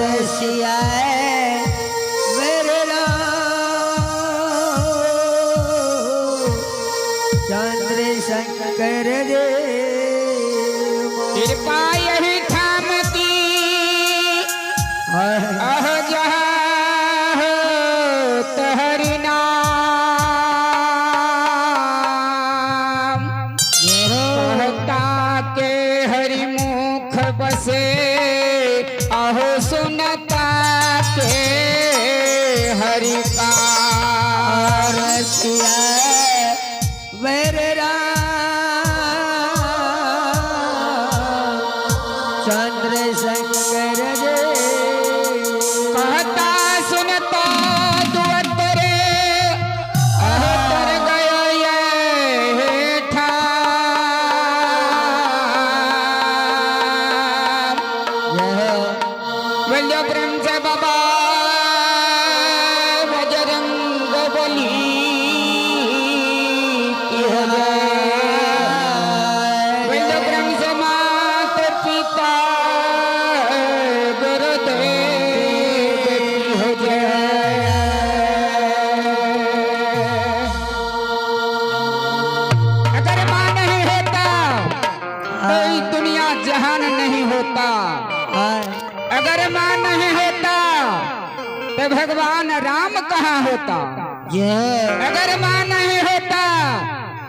रसिया मेरे राम चंद्र शंकर देव। कृपा यही ठाम की अह जहाँ तहरी नाम, कहता के हरि मुख बसे अहो सुनता के हरि का। रसिया मेरे राम चंद्र शंकर देव। कहता सुनता दुअतरे अह तर गयो ये ठाम। बोलो प्रेम से बाबा बजरंग बली की जय। बोलो प्रेम से मात पिता गुरुदेव की हो जय। अगर माँ नहीं होता तो ये दुनिया जहान नहीं होता। अगर माँ नहीं होता तो भगवान राम कहाँ होता? अगर माँ नहीं होता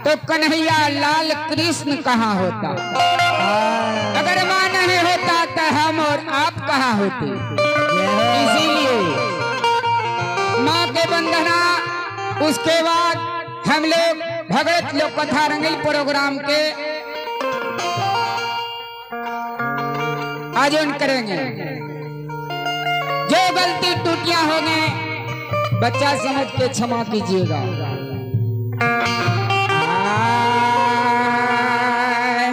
तो कन्हैया लाल कृष्ण कहाँ होता? अगर माँ नहीं होता तो हम और आप कहाँ होते? इसीलिए माँ के वंदना, उसके बाद हम लोग भगत लोक कथा रंगील प्रोग्राम के आयोजन करेंगे। जो गलती टूटियां हो गए बच्चा समझ के क्षमा कीजिएगा। आय,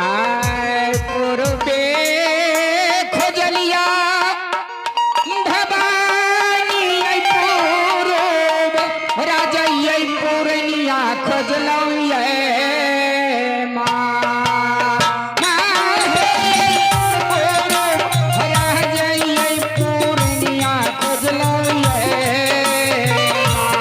आय पूर्वे खोजलिया भवानी ऐ पूर्व राजैया पूर्णिया खोजलौं ये माँ। माँ हे पूर्व राजैया पूर्णिया खोजलौं ये माँ।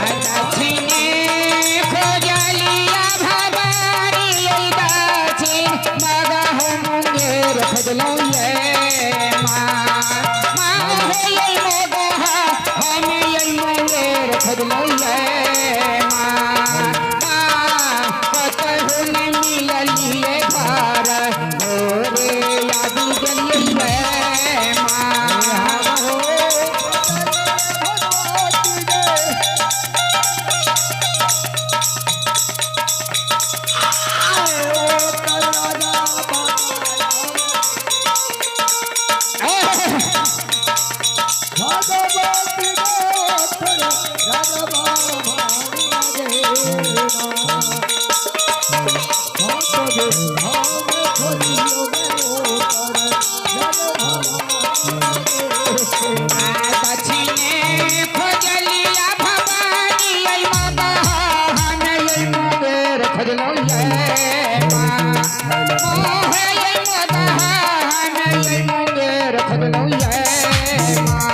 दक्षिणे खोजलिया भवानी दक्षिण मगह मुंगेर खोजलौं ये माँ। माँ हो ये मगह हम ये मुंगेर खोजलौं ये माँ। माँ कतहु न मिललिए घर भोरे आबि गेलिए ये माँ। दक्षिणे खोजलिया भवानी ऐ मगह हम ये मुंगेर खोजलौं ये माँ। मोह ये मगह हम ये मुंगेर खोजलौं ये माँ।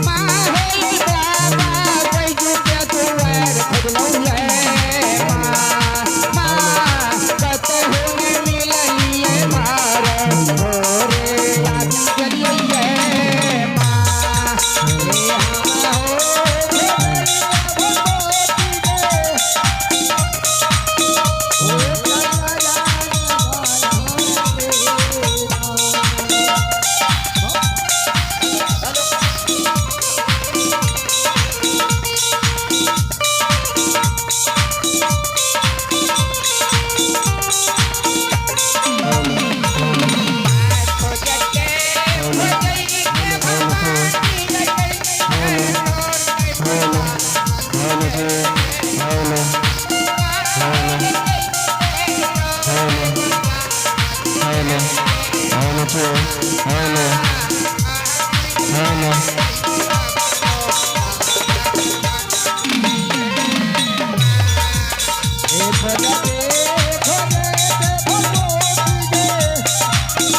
माँ हो ये बाबा बैजू के दुआर खोजलौं ये माँ। माँ कतहु न मिललिए मार भोरे आबि गेलिए ये माँ।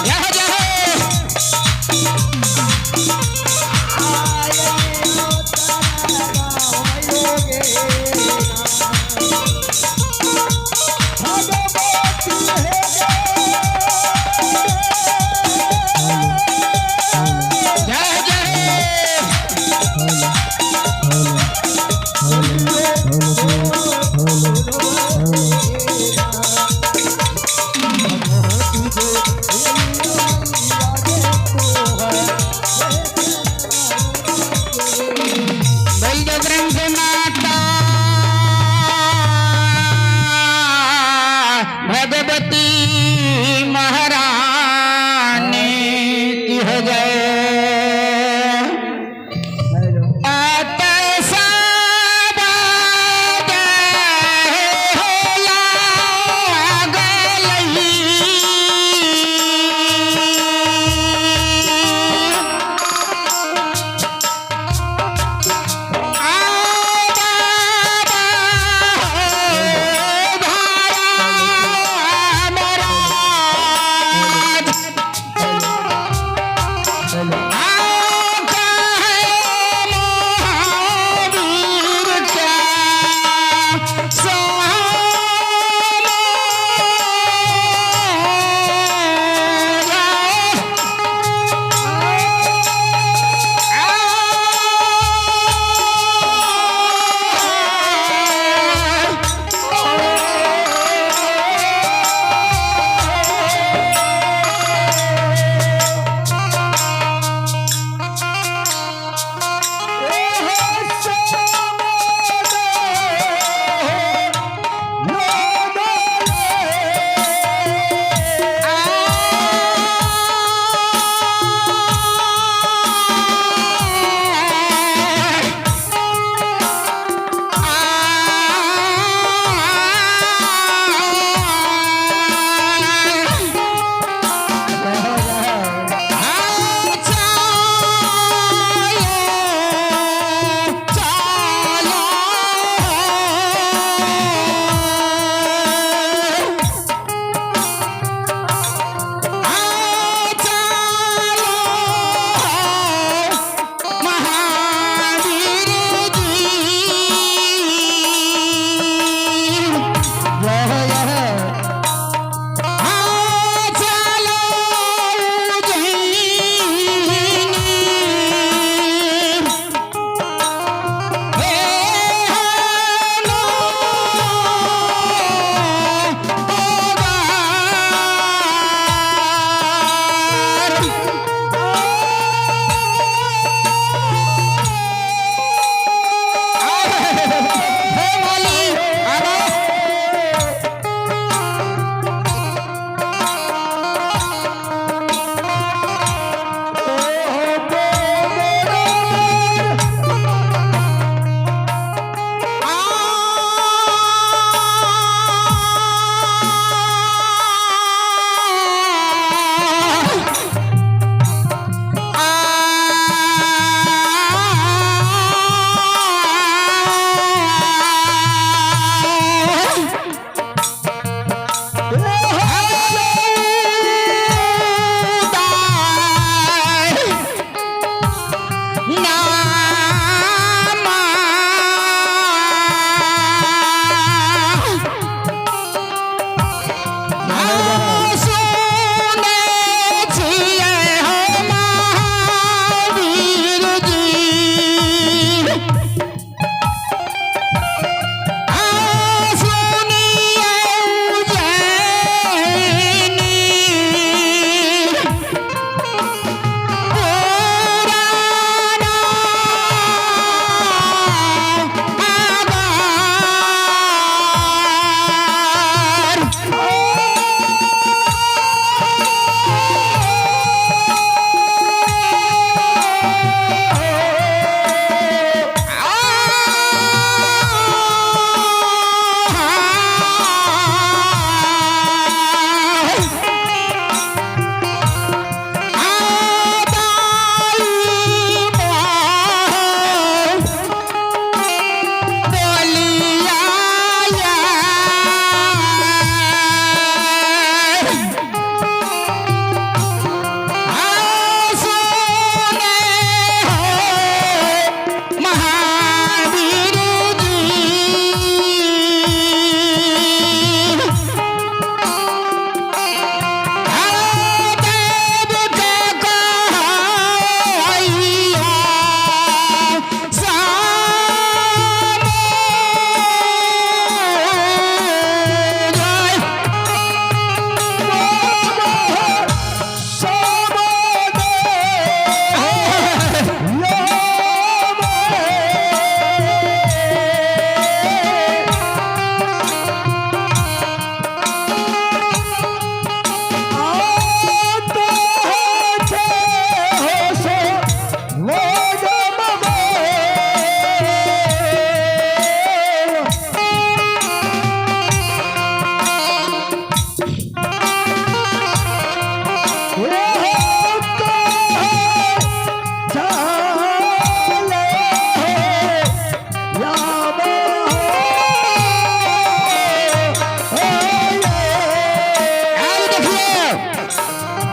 जय जय। जय जय। बलदेव माता भगवती महारानी की हो जय। अत सब हो लागलही।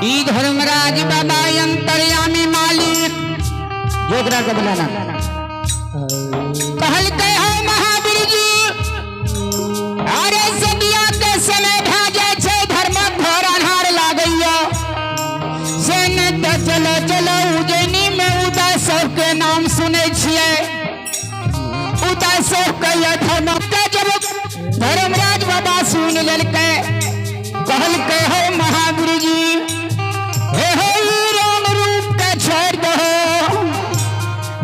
ई धर्मराज बाबा अंतर्यामी मालिक जोगरा के बुलाना कहलकै हो महावीर जी, अरे सदिया के समय भए जाइ छै, धर्मक घर अन्हार लागैया, से नहि तऽ चलो चलो उज्जैनी में उदय सबके नाम सुनै छियै, उदय सबके धर्म के। जब धर्मराज बाबा सुन लेलकै, कहलकै हो महावीर जी, हे हो ई रंग रूप के छोड़ि दहो,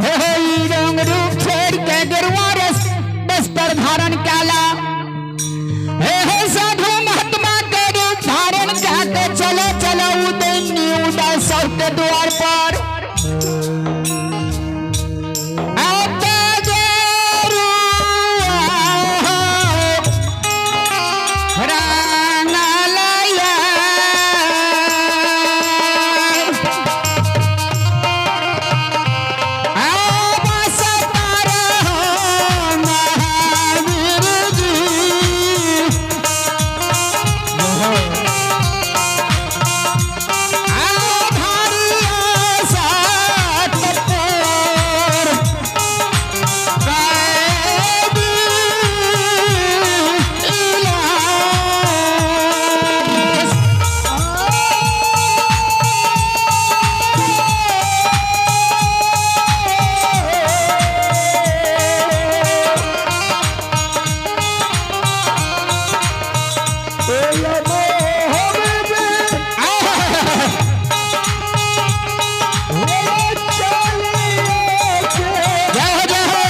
हे हो ई रंग रूप छोड़ि के गेरुआ रस वस्त्र धारण कयला, हे हो साधु महात्मा के रूप धारण कए के चलो चलो उदयनी उदय सबके द्वार पर। जय हो जय हो।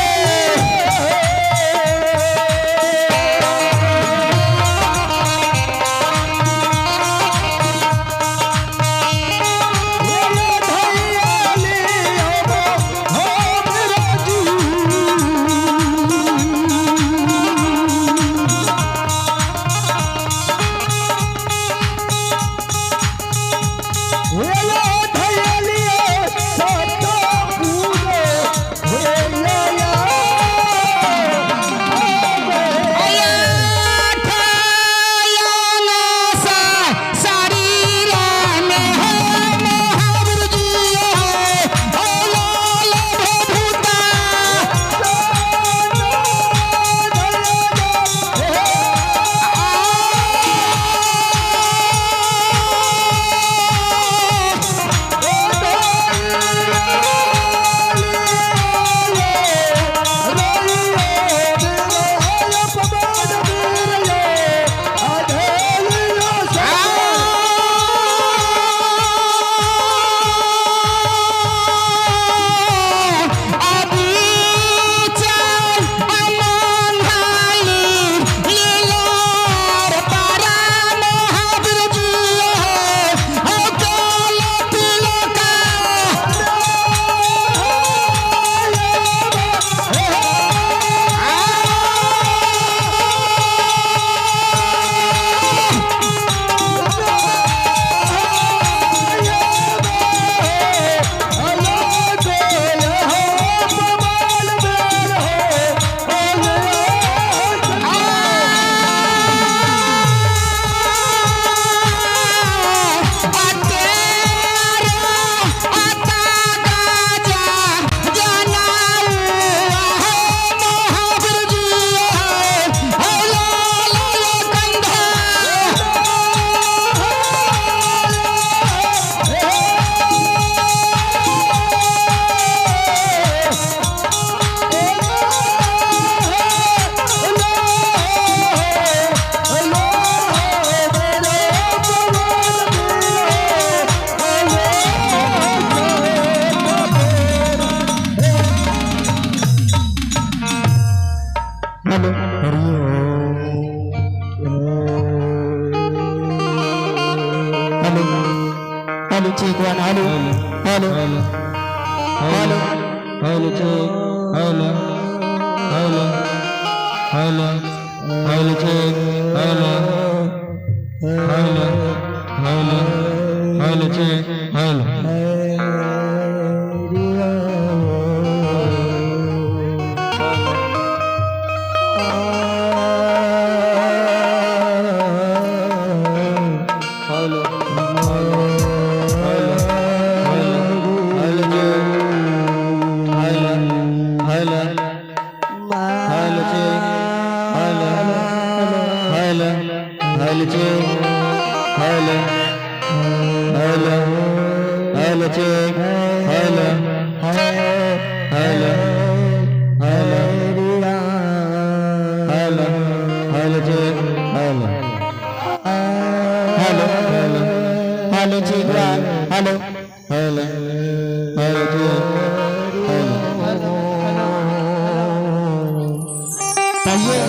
Hello hello check one, hello hello hello hello check, hello hello hello hello check, hello hello hello hello check, hello. Hello. Hello check hello hello hello hello hello check hello hello hello hello check one hello hello hello check hello. आइए।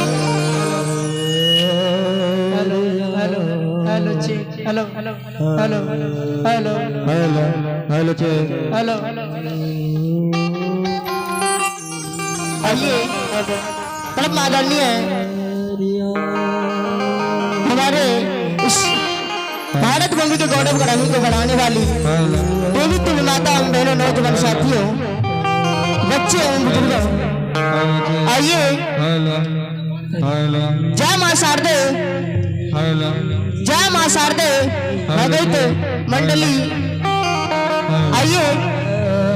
Hello hello hello check hello hello hello hello hello hello check. Hello. आइए, परम आदरणीय हमारे इस भारत भूमि के गौरव ग्रामी को बढ़ाने वाली हेलो देवी तुल्य माता एवं बहनों, नौजवान साथियों, बच्चे एवं बुजुर्गों, हेलो चेक। आइए। Hello hello. जय माँ शारदे। हेलो। जय माँ शारदे भगत मंडली। आइए,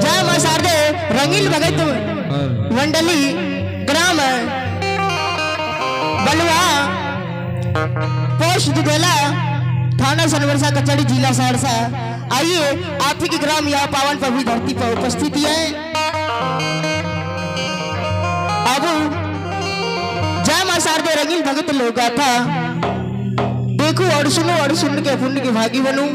जय माँ शारदे रंगील भगत हेलो मंडली, ग्राम बलुआ, पोस्ट दुधेला, थाना सनवरसा कचहरी, जिला सहरसा। आइए, आप ही के ग्राम यह पावन पवित्र धरती पर उपस्थित है। अब जय माँ शारदे रंगील भगत लोग गाथा देखो और सुनो और सुन के पुण्य के भागी बनू।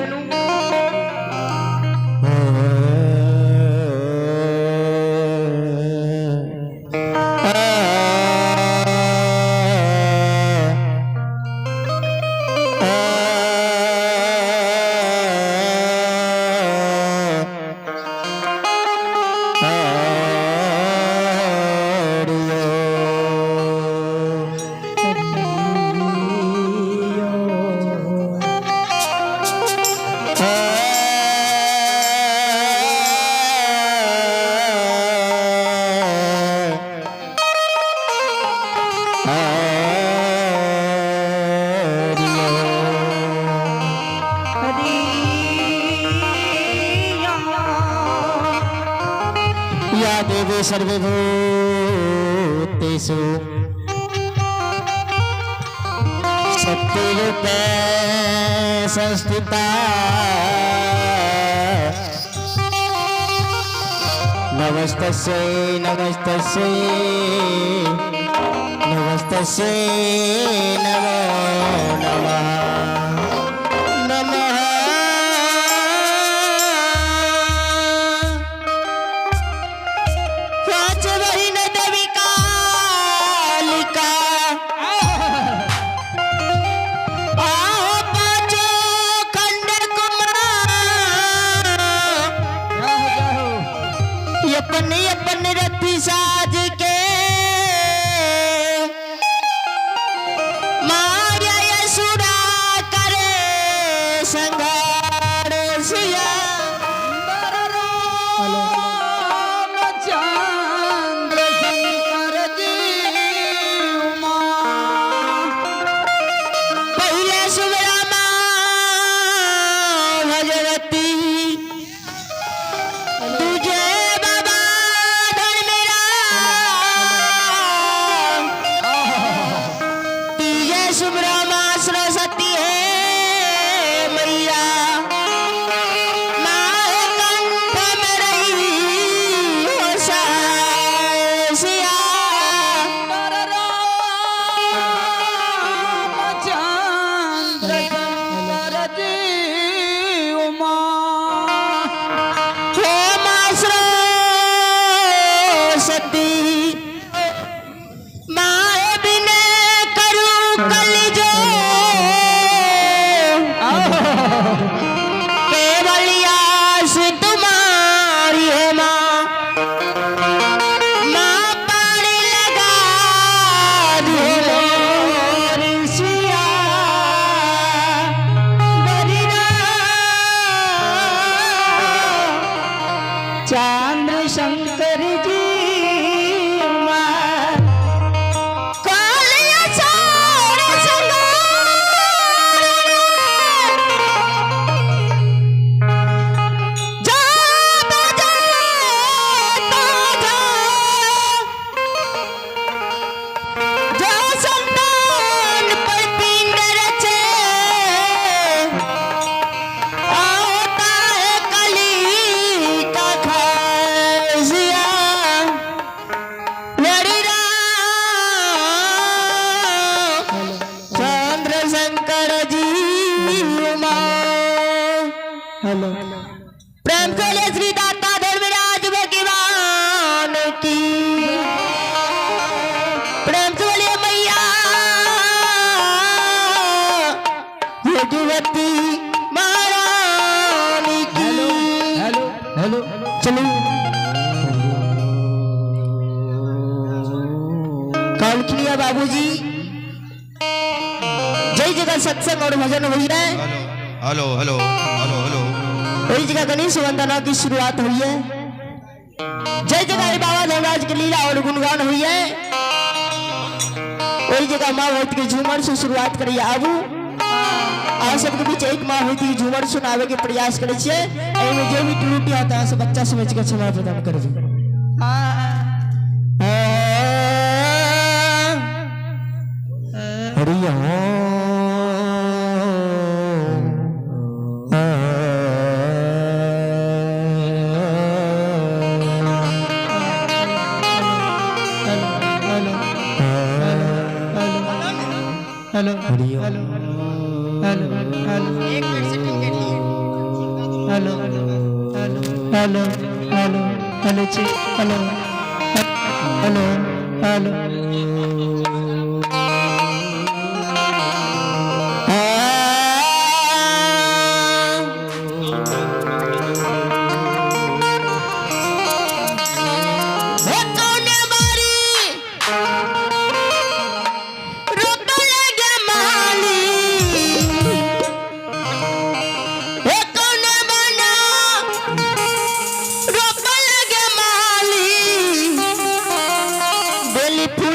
या देवी सर्वभूतेषु शक्तिरूपे संस्थिता, नमस्तस्यै नमस्तस्यै नमस्तस्यै नमो नमः नमः। पाँच बहिन देवी कालिका, आओ पाँचों खंड कुमार, जाहो जाहो। अपन अपन रथी साज के माया असुरा कर हेलो। प्रेम के लिए श्री दाता धर्मराज भगवान की। प्रेम से बोलिए मैया भगवती महारानी की। Hello hello. चलो कालखिलिया बाबूजी, जय जगह सत्संग और भजन हो रहा है। Hello hello hello hello. वही जगह गणेश वंदना की शुरुआत हुई है। जय जगह बाबा धर्मराज की लीला और गुणगान हुई है। वही जगह माँ भगवती के झूमर से शुरुआत करिए। आबू आप सबके बीच एक माँ भगवती के झूमर सुनावे के प्रयास करे छियै। एहिमे जे भी त्रुटि आता है से बच्चा समझ के क्षमा प्रदान करबै। हरि hello hello hello hello hello hello hello hello hello hello check hello hello hello. बेली।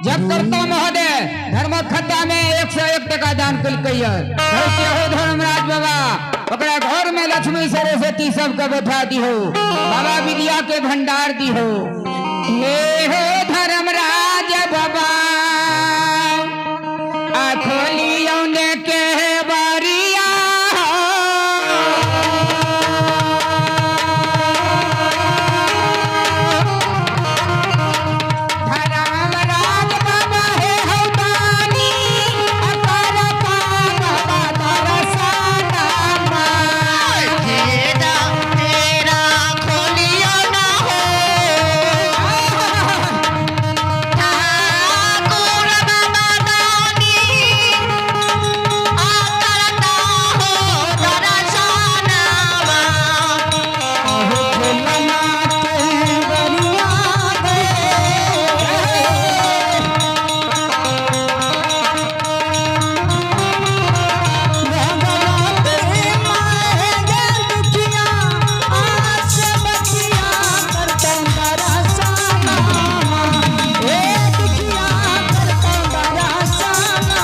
जब करता महोदय धर्म खत्ता में 101 टका दान कलकै कहै छियै हो धर्मराज बाबा, ओकरा घर में लक्ष्मी सरस्वती सबके बैठा दिहो, बाबा विद्या के भंडार दिहो। हे हो धर्मराज बाबा, आ खोलियौ ने के बारिया। धर्मराज बाबा हे हौ दानी, करता बाबा दरसनामा। तेरा तेरा खोलियो ना हो ठाकुर बाबा दानी, आ करता हो दरसनामा। हो खोलना के बरिया गे। भगवते माए दुखिया आस बचिया करता दरसनामा। ए दुखिया करता दरसनामा,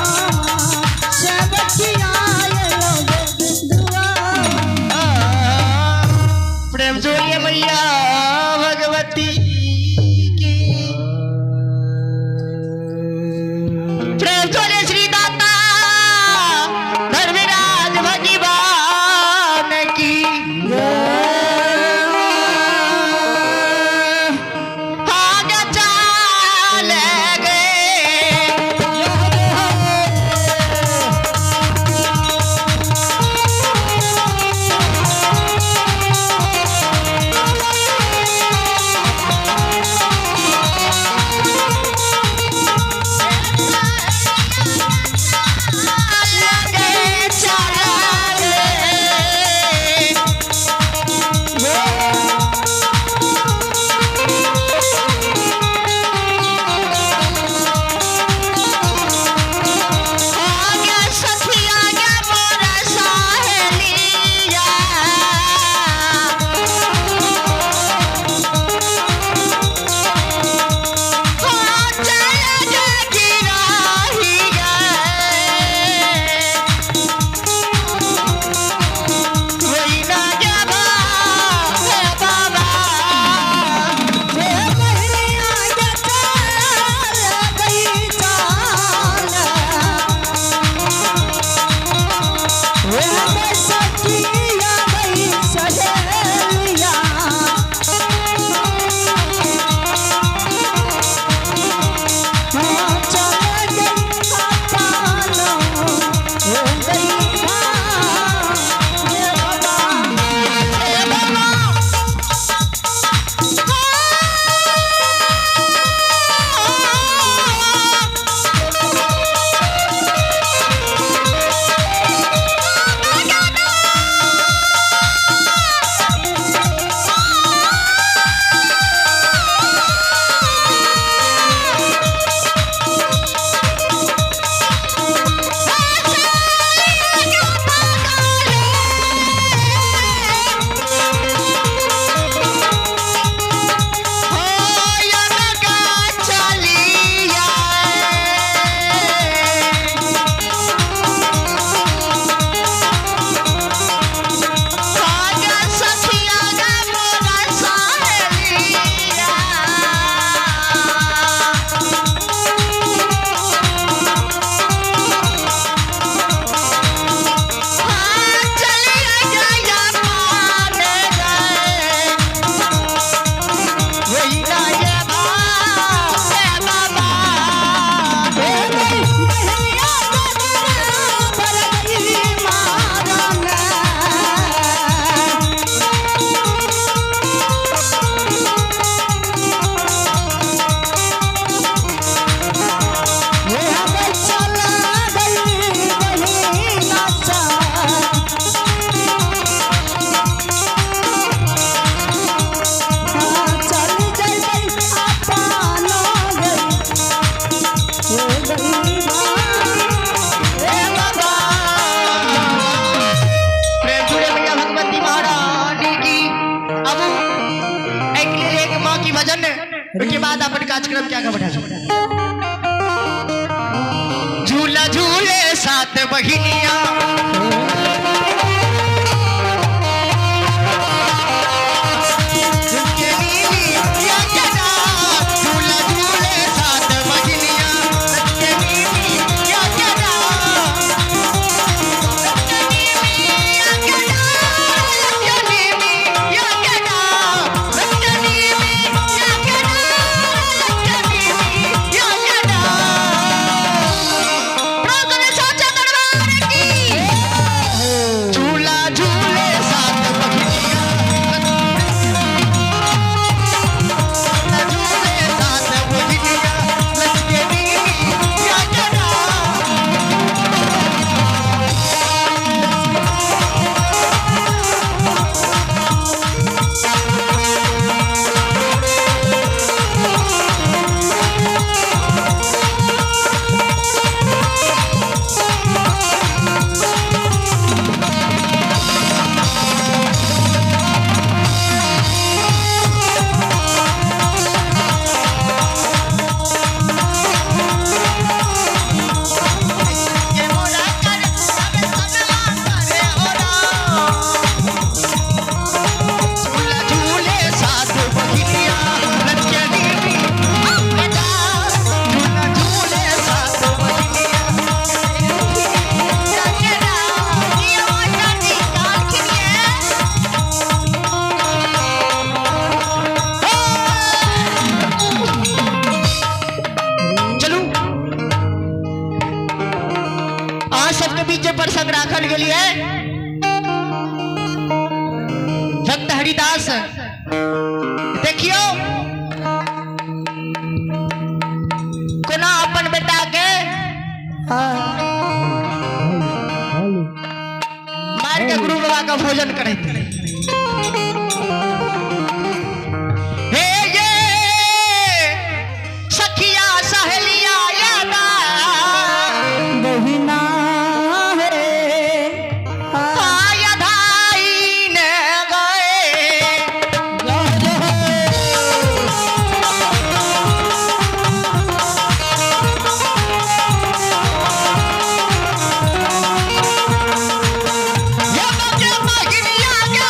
से बचिया ये लोग दुआ। प्रेम जोड़िए मैया भगवती की। प्रेम जोड़िए श्री दाता धर्मराज भगवान की। आगे चल गए। लगे चल गए। आगे सखिया गे मोरा सहेलिया। हो चल गे गिराही गे। वही ना गे बा- बाबा। जे बहरिया के चाल गई चाल, वे हमें सखिया गई सहेलिया। हाँ चल गई अपानो, हो गई भाग ये बाबा। हे बाबा। बहरिया के बराबर गई मारन। ये हमें चला गई बहिना सा। हाँ चल जइबै अपानो गई, हो गई हे बाबा। प्रेम जुड़े मैया भगवती महारानी की। अब एक लिए एक माँ की भजन, उसके बाद अपन कार्यक्रम क्या बढ़ा। बहिनिया। झुमके नीली या के डार, झूला झूले सात बहिनिया। लटके नीली या के डार, लटके नीली या के डार, लटके नीली या के डार, लटके नीली या के डार, लटके नीली या के डार। प्रभु साचा दरबार की। झूला झूले सात बहिनिया, झूले सात बहिनिया, लटके नीली या के डार। ये मोरा कर सब सब करे हो राम। झूला झूले सात बहिनिया, लटके नीली के डार। झूला झूले सात बहिनिया, या के डार। ये माता जी काल खिलिए। चलू आज सबके बीच जे प्रसंग राखल गेल है भक्त हरिदास, देखियो कोना अपन बेटा के मार के गुरु बाबा का भोजन करैत। हे ये सखिया सहेलिया यादा बहिना हे आया धाई ने गए। ये बके बहिनिया के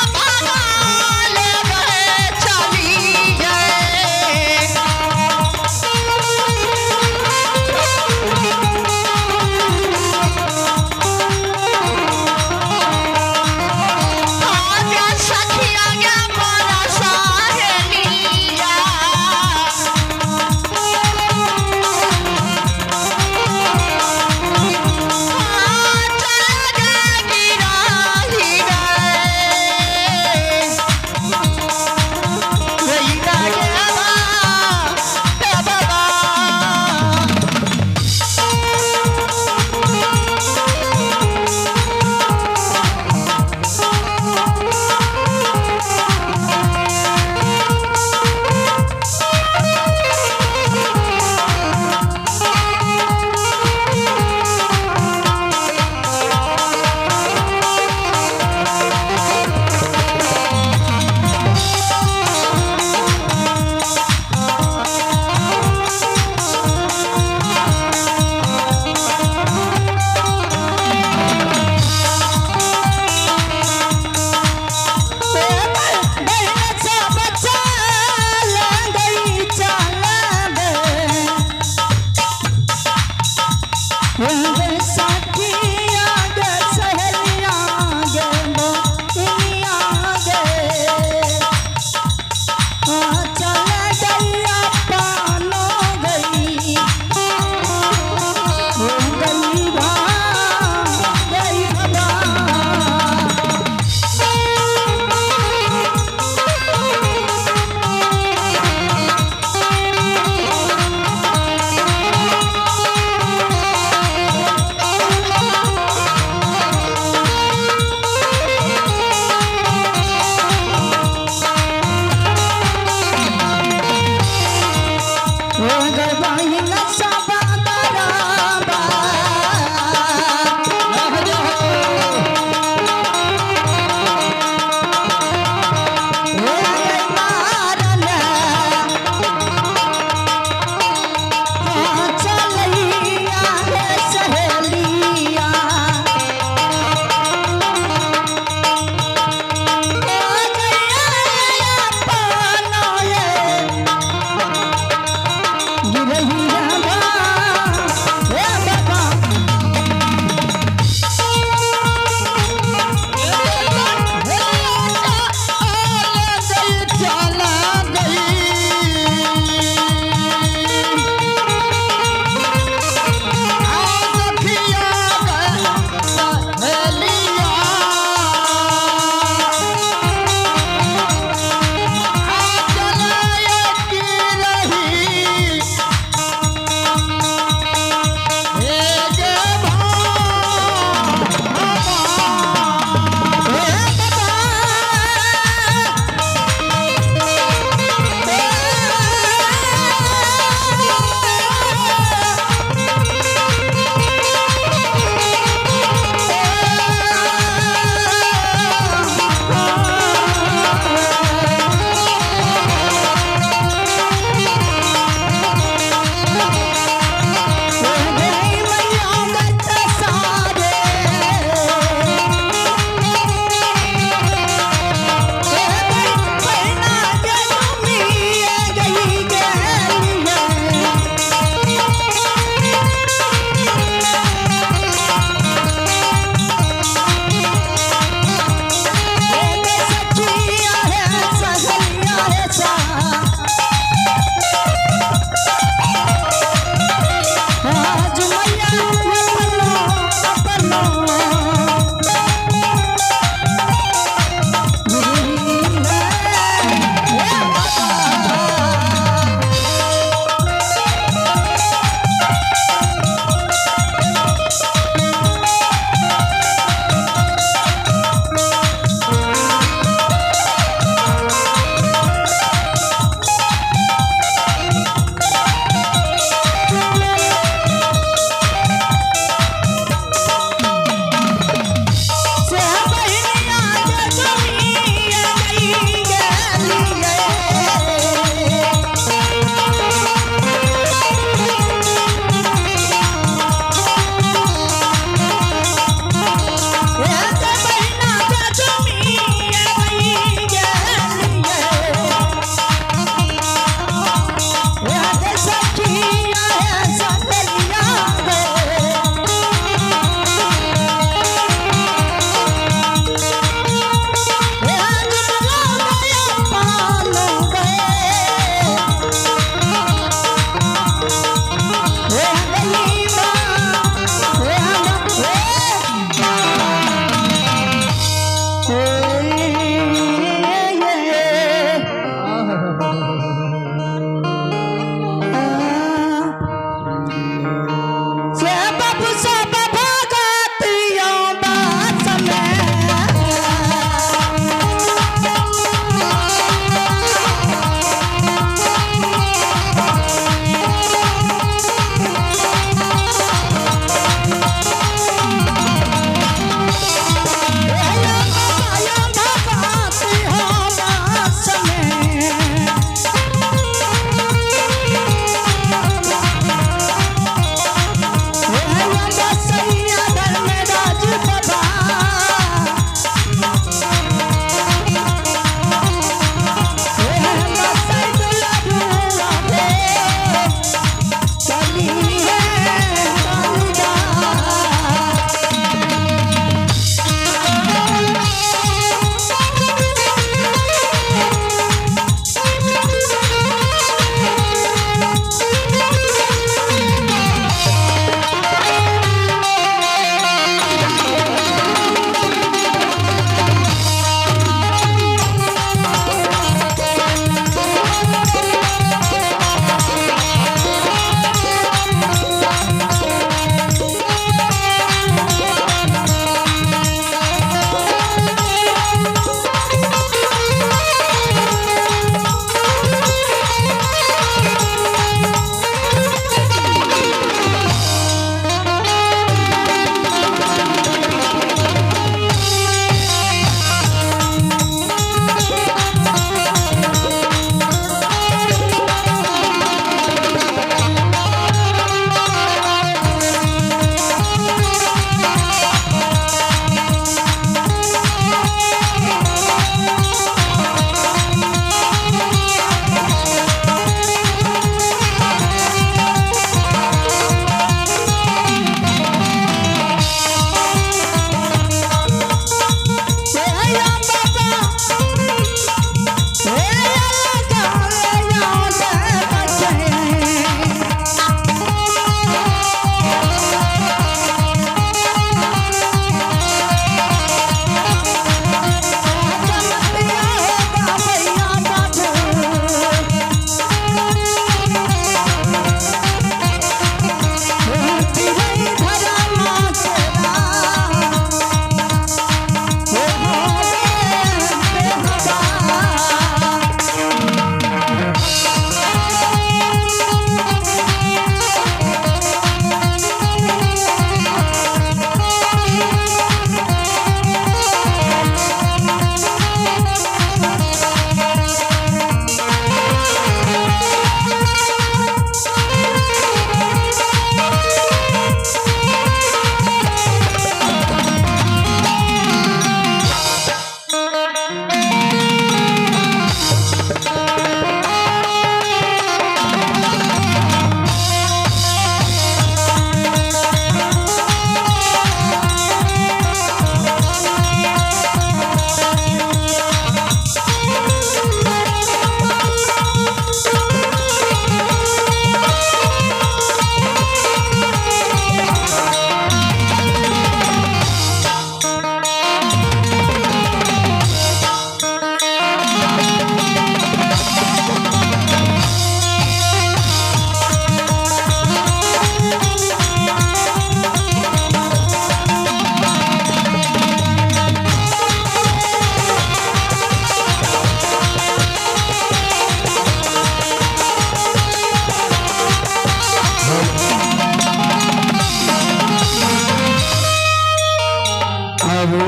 आबू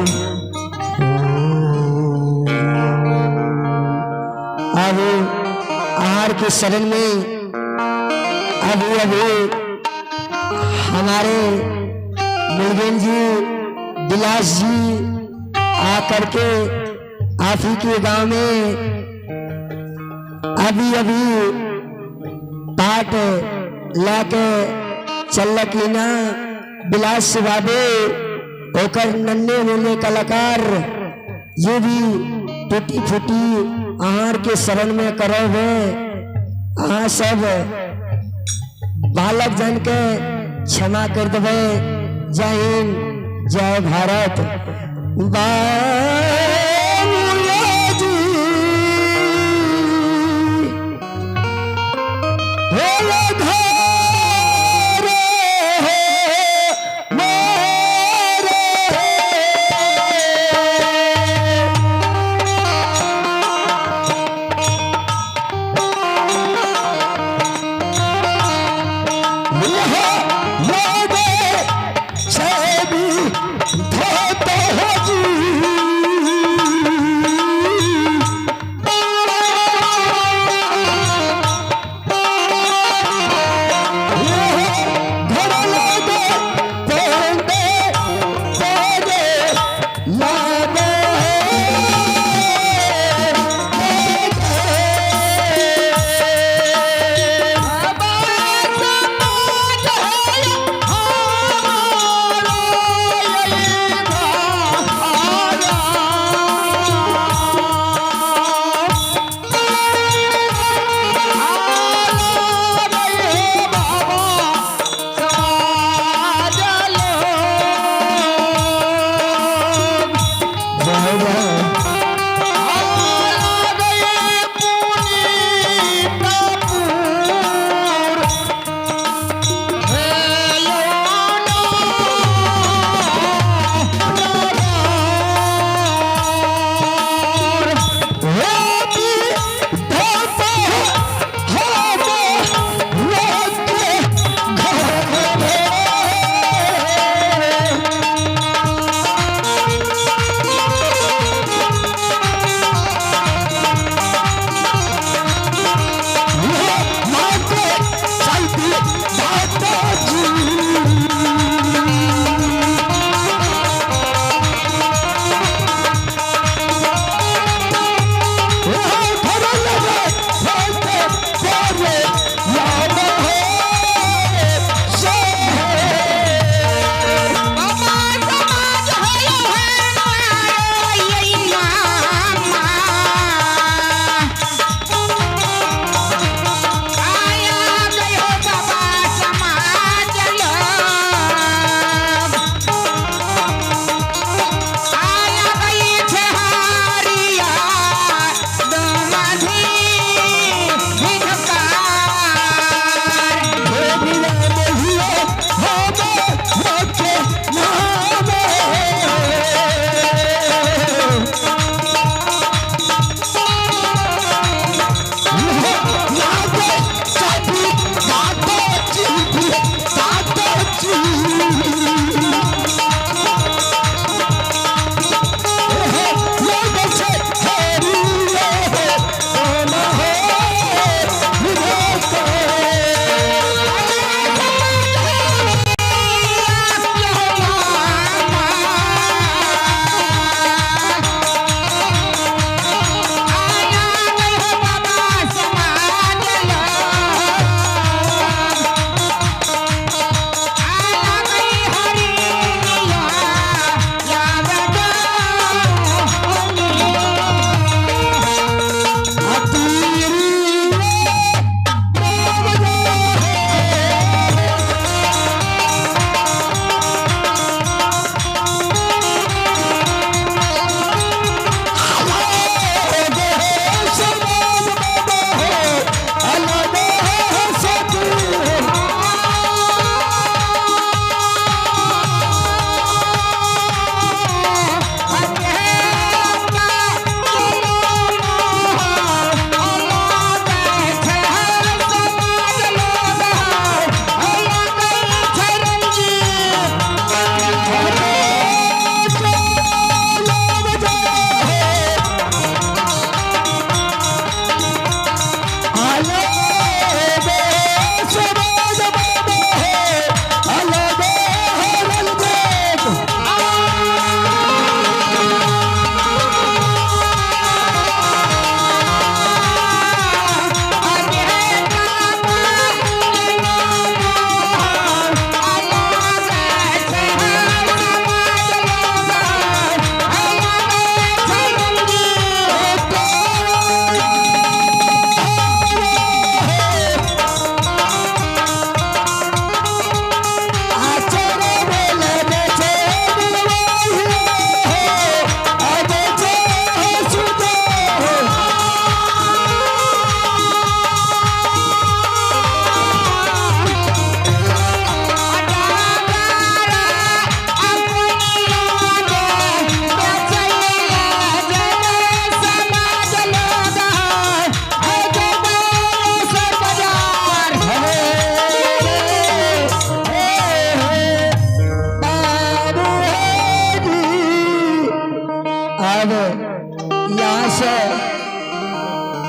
आबू आहार के शरण में अभी अभी हमारे मुर्गन जी विलास जी आकर के आप ही के गांव में अभी अभी पाट लाके चलक लीना विलास बाबे ओकर नन्हे मुन्ने कलाकार ये भी टूटी फूटी आहार के शरण में करो हुए अहाँ सब बालक जन के क्षमा कर देवे। जय हिंद, जय भारत। बाबूजी भोले घरे हो मोरे।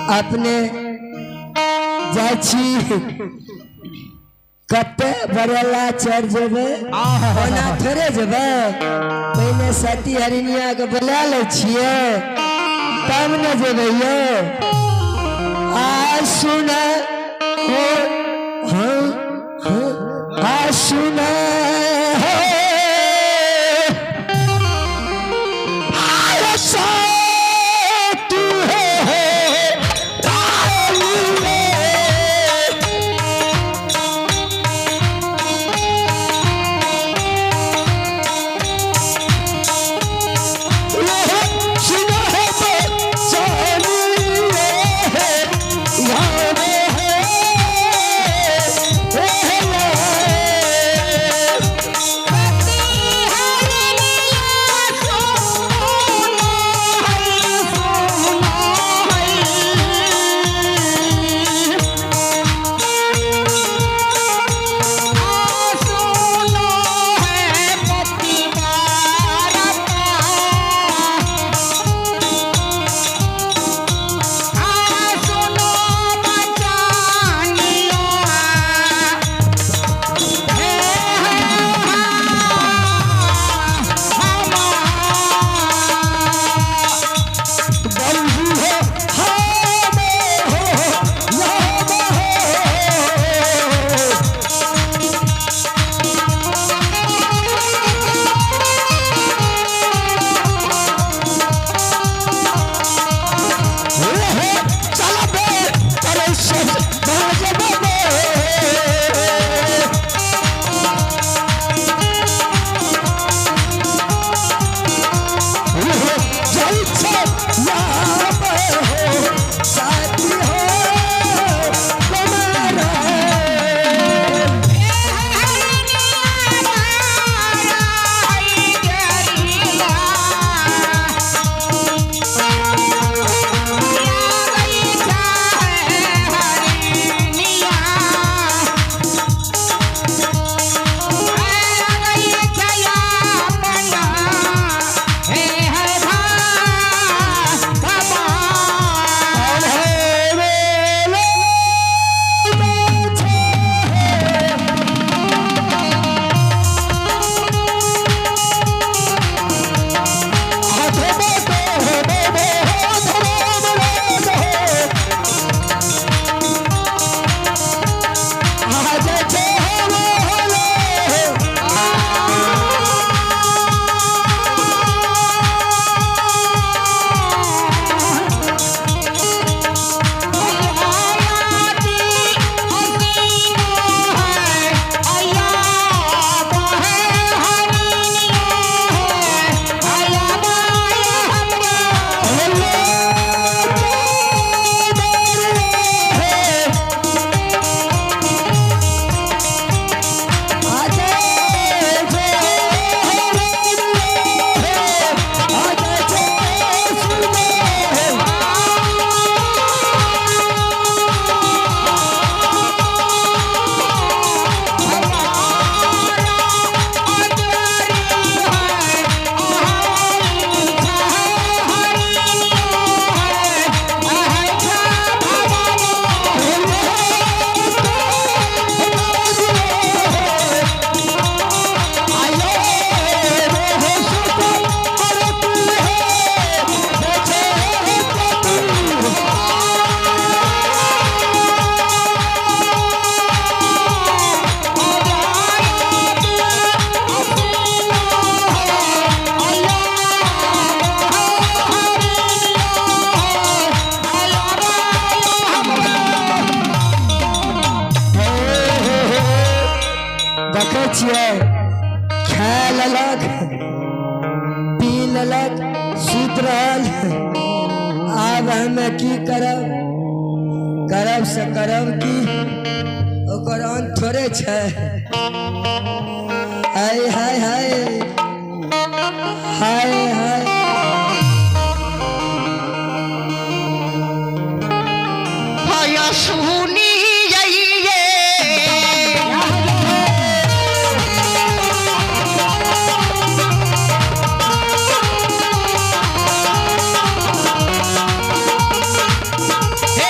अपने जाइ छी कते बरेला चढ़ जेबै, ओना थोड़े जेबै, पहिने सती हरिणिया के बोला लै छियै तब ने जेबै यौ। आ सुन हो, हाँ हाँ, आ सुन हो, आ तू हो ताली। देखै छियै, खा लेलक, पी लेलक, सुति रहल। आब हमे की करब? करब से करब की, ओकर अंत थोड़े छै। हाय हाय हाय हाय हाय। सुनी। हे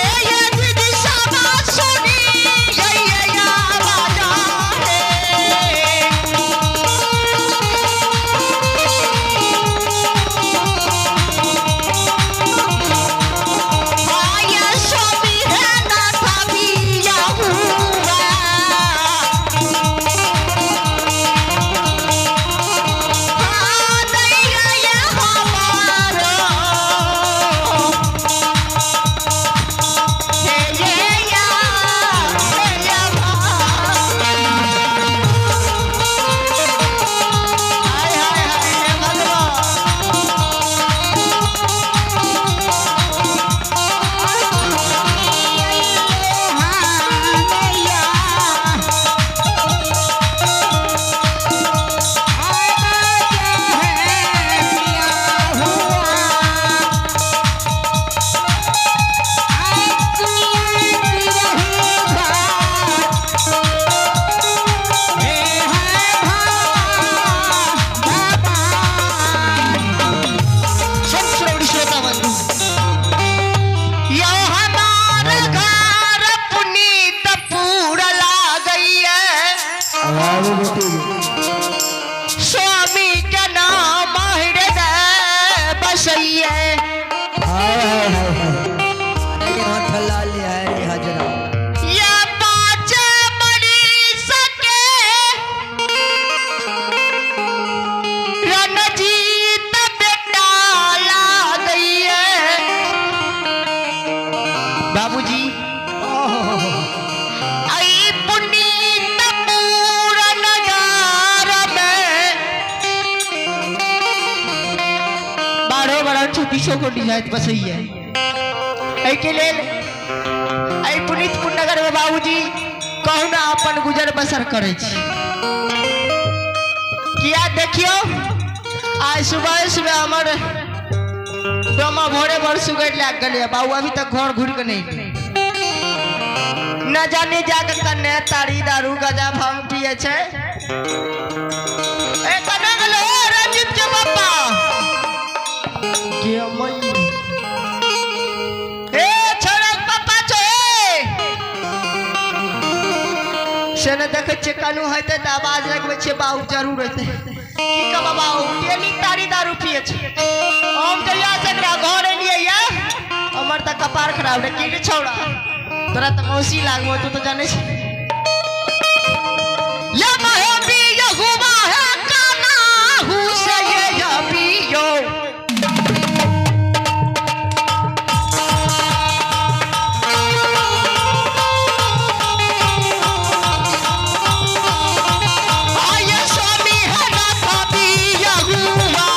रे बेटी। स्वामी के नाम हृदय बसैये। हाय हाय हाय हाय। हाथ लाल है रे हजरा। ये पाँच मरी सके रणजीत बेटा ला गई है। बाबूजी आई पुनीत पूरन नगर में बारह बारह छत्तीसो कोटि जाइत बसैया। एहिके लेल एहि पुनीतपुर नगर में बाबूजी कहुना अपन गुजर बसर करै छी। किया देखियो आज सुबह सुबह हमर डोमा भोरे भोर सुगरि लागि गेलै। बाबू अभी तक घर घुरि कऽ नहि एलै। न जाने जाके कन्ने तारी दारू गजा भांग पिए छै। ए कन्ने गेलै ए रंजीत के पप्पा के मई ए छोड़क पप्पा छौ ए से ने देखै छियै कनु हेतै तऽ आवाज लगबै छियै बाबू जरूर हेतै। की कहब बाबू डेली तारी दारू पिए छै। हम जहिया से एकरा घर एलियै या हमर तऽ कपार खराब रहै। की रे छौड़ा तोरा तऽ मौसी लागबो तू तऽ जानै छी। या महबी यहुवा है काना हु से ये यबियो। आये स्वामी है नाथा भी यहुवा।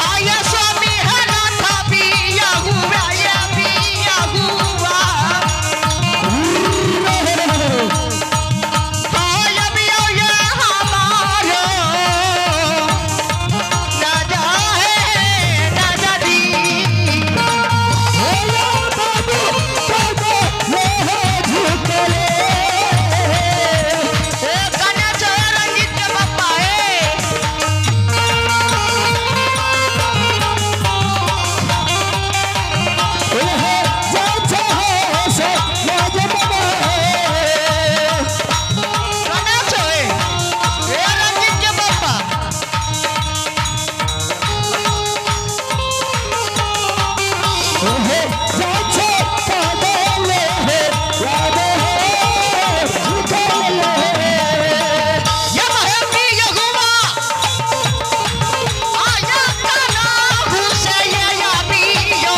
आये स्वामी है नाथा भी यहुवा ये भी यहुवा। आये भी ये हमारो ना जाए ना जादी। ए कन्या छौ ए रंजीत के पप्पा ए। कन्या छौ ए ए रंजीत के पप्पा। ये महबी यहुवा आया काना हुसे ये याबियो।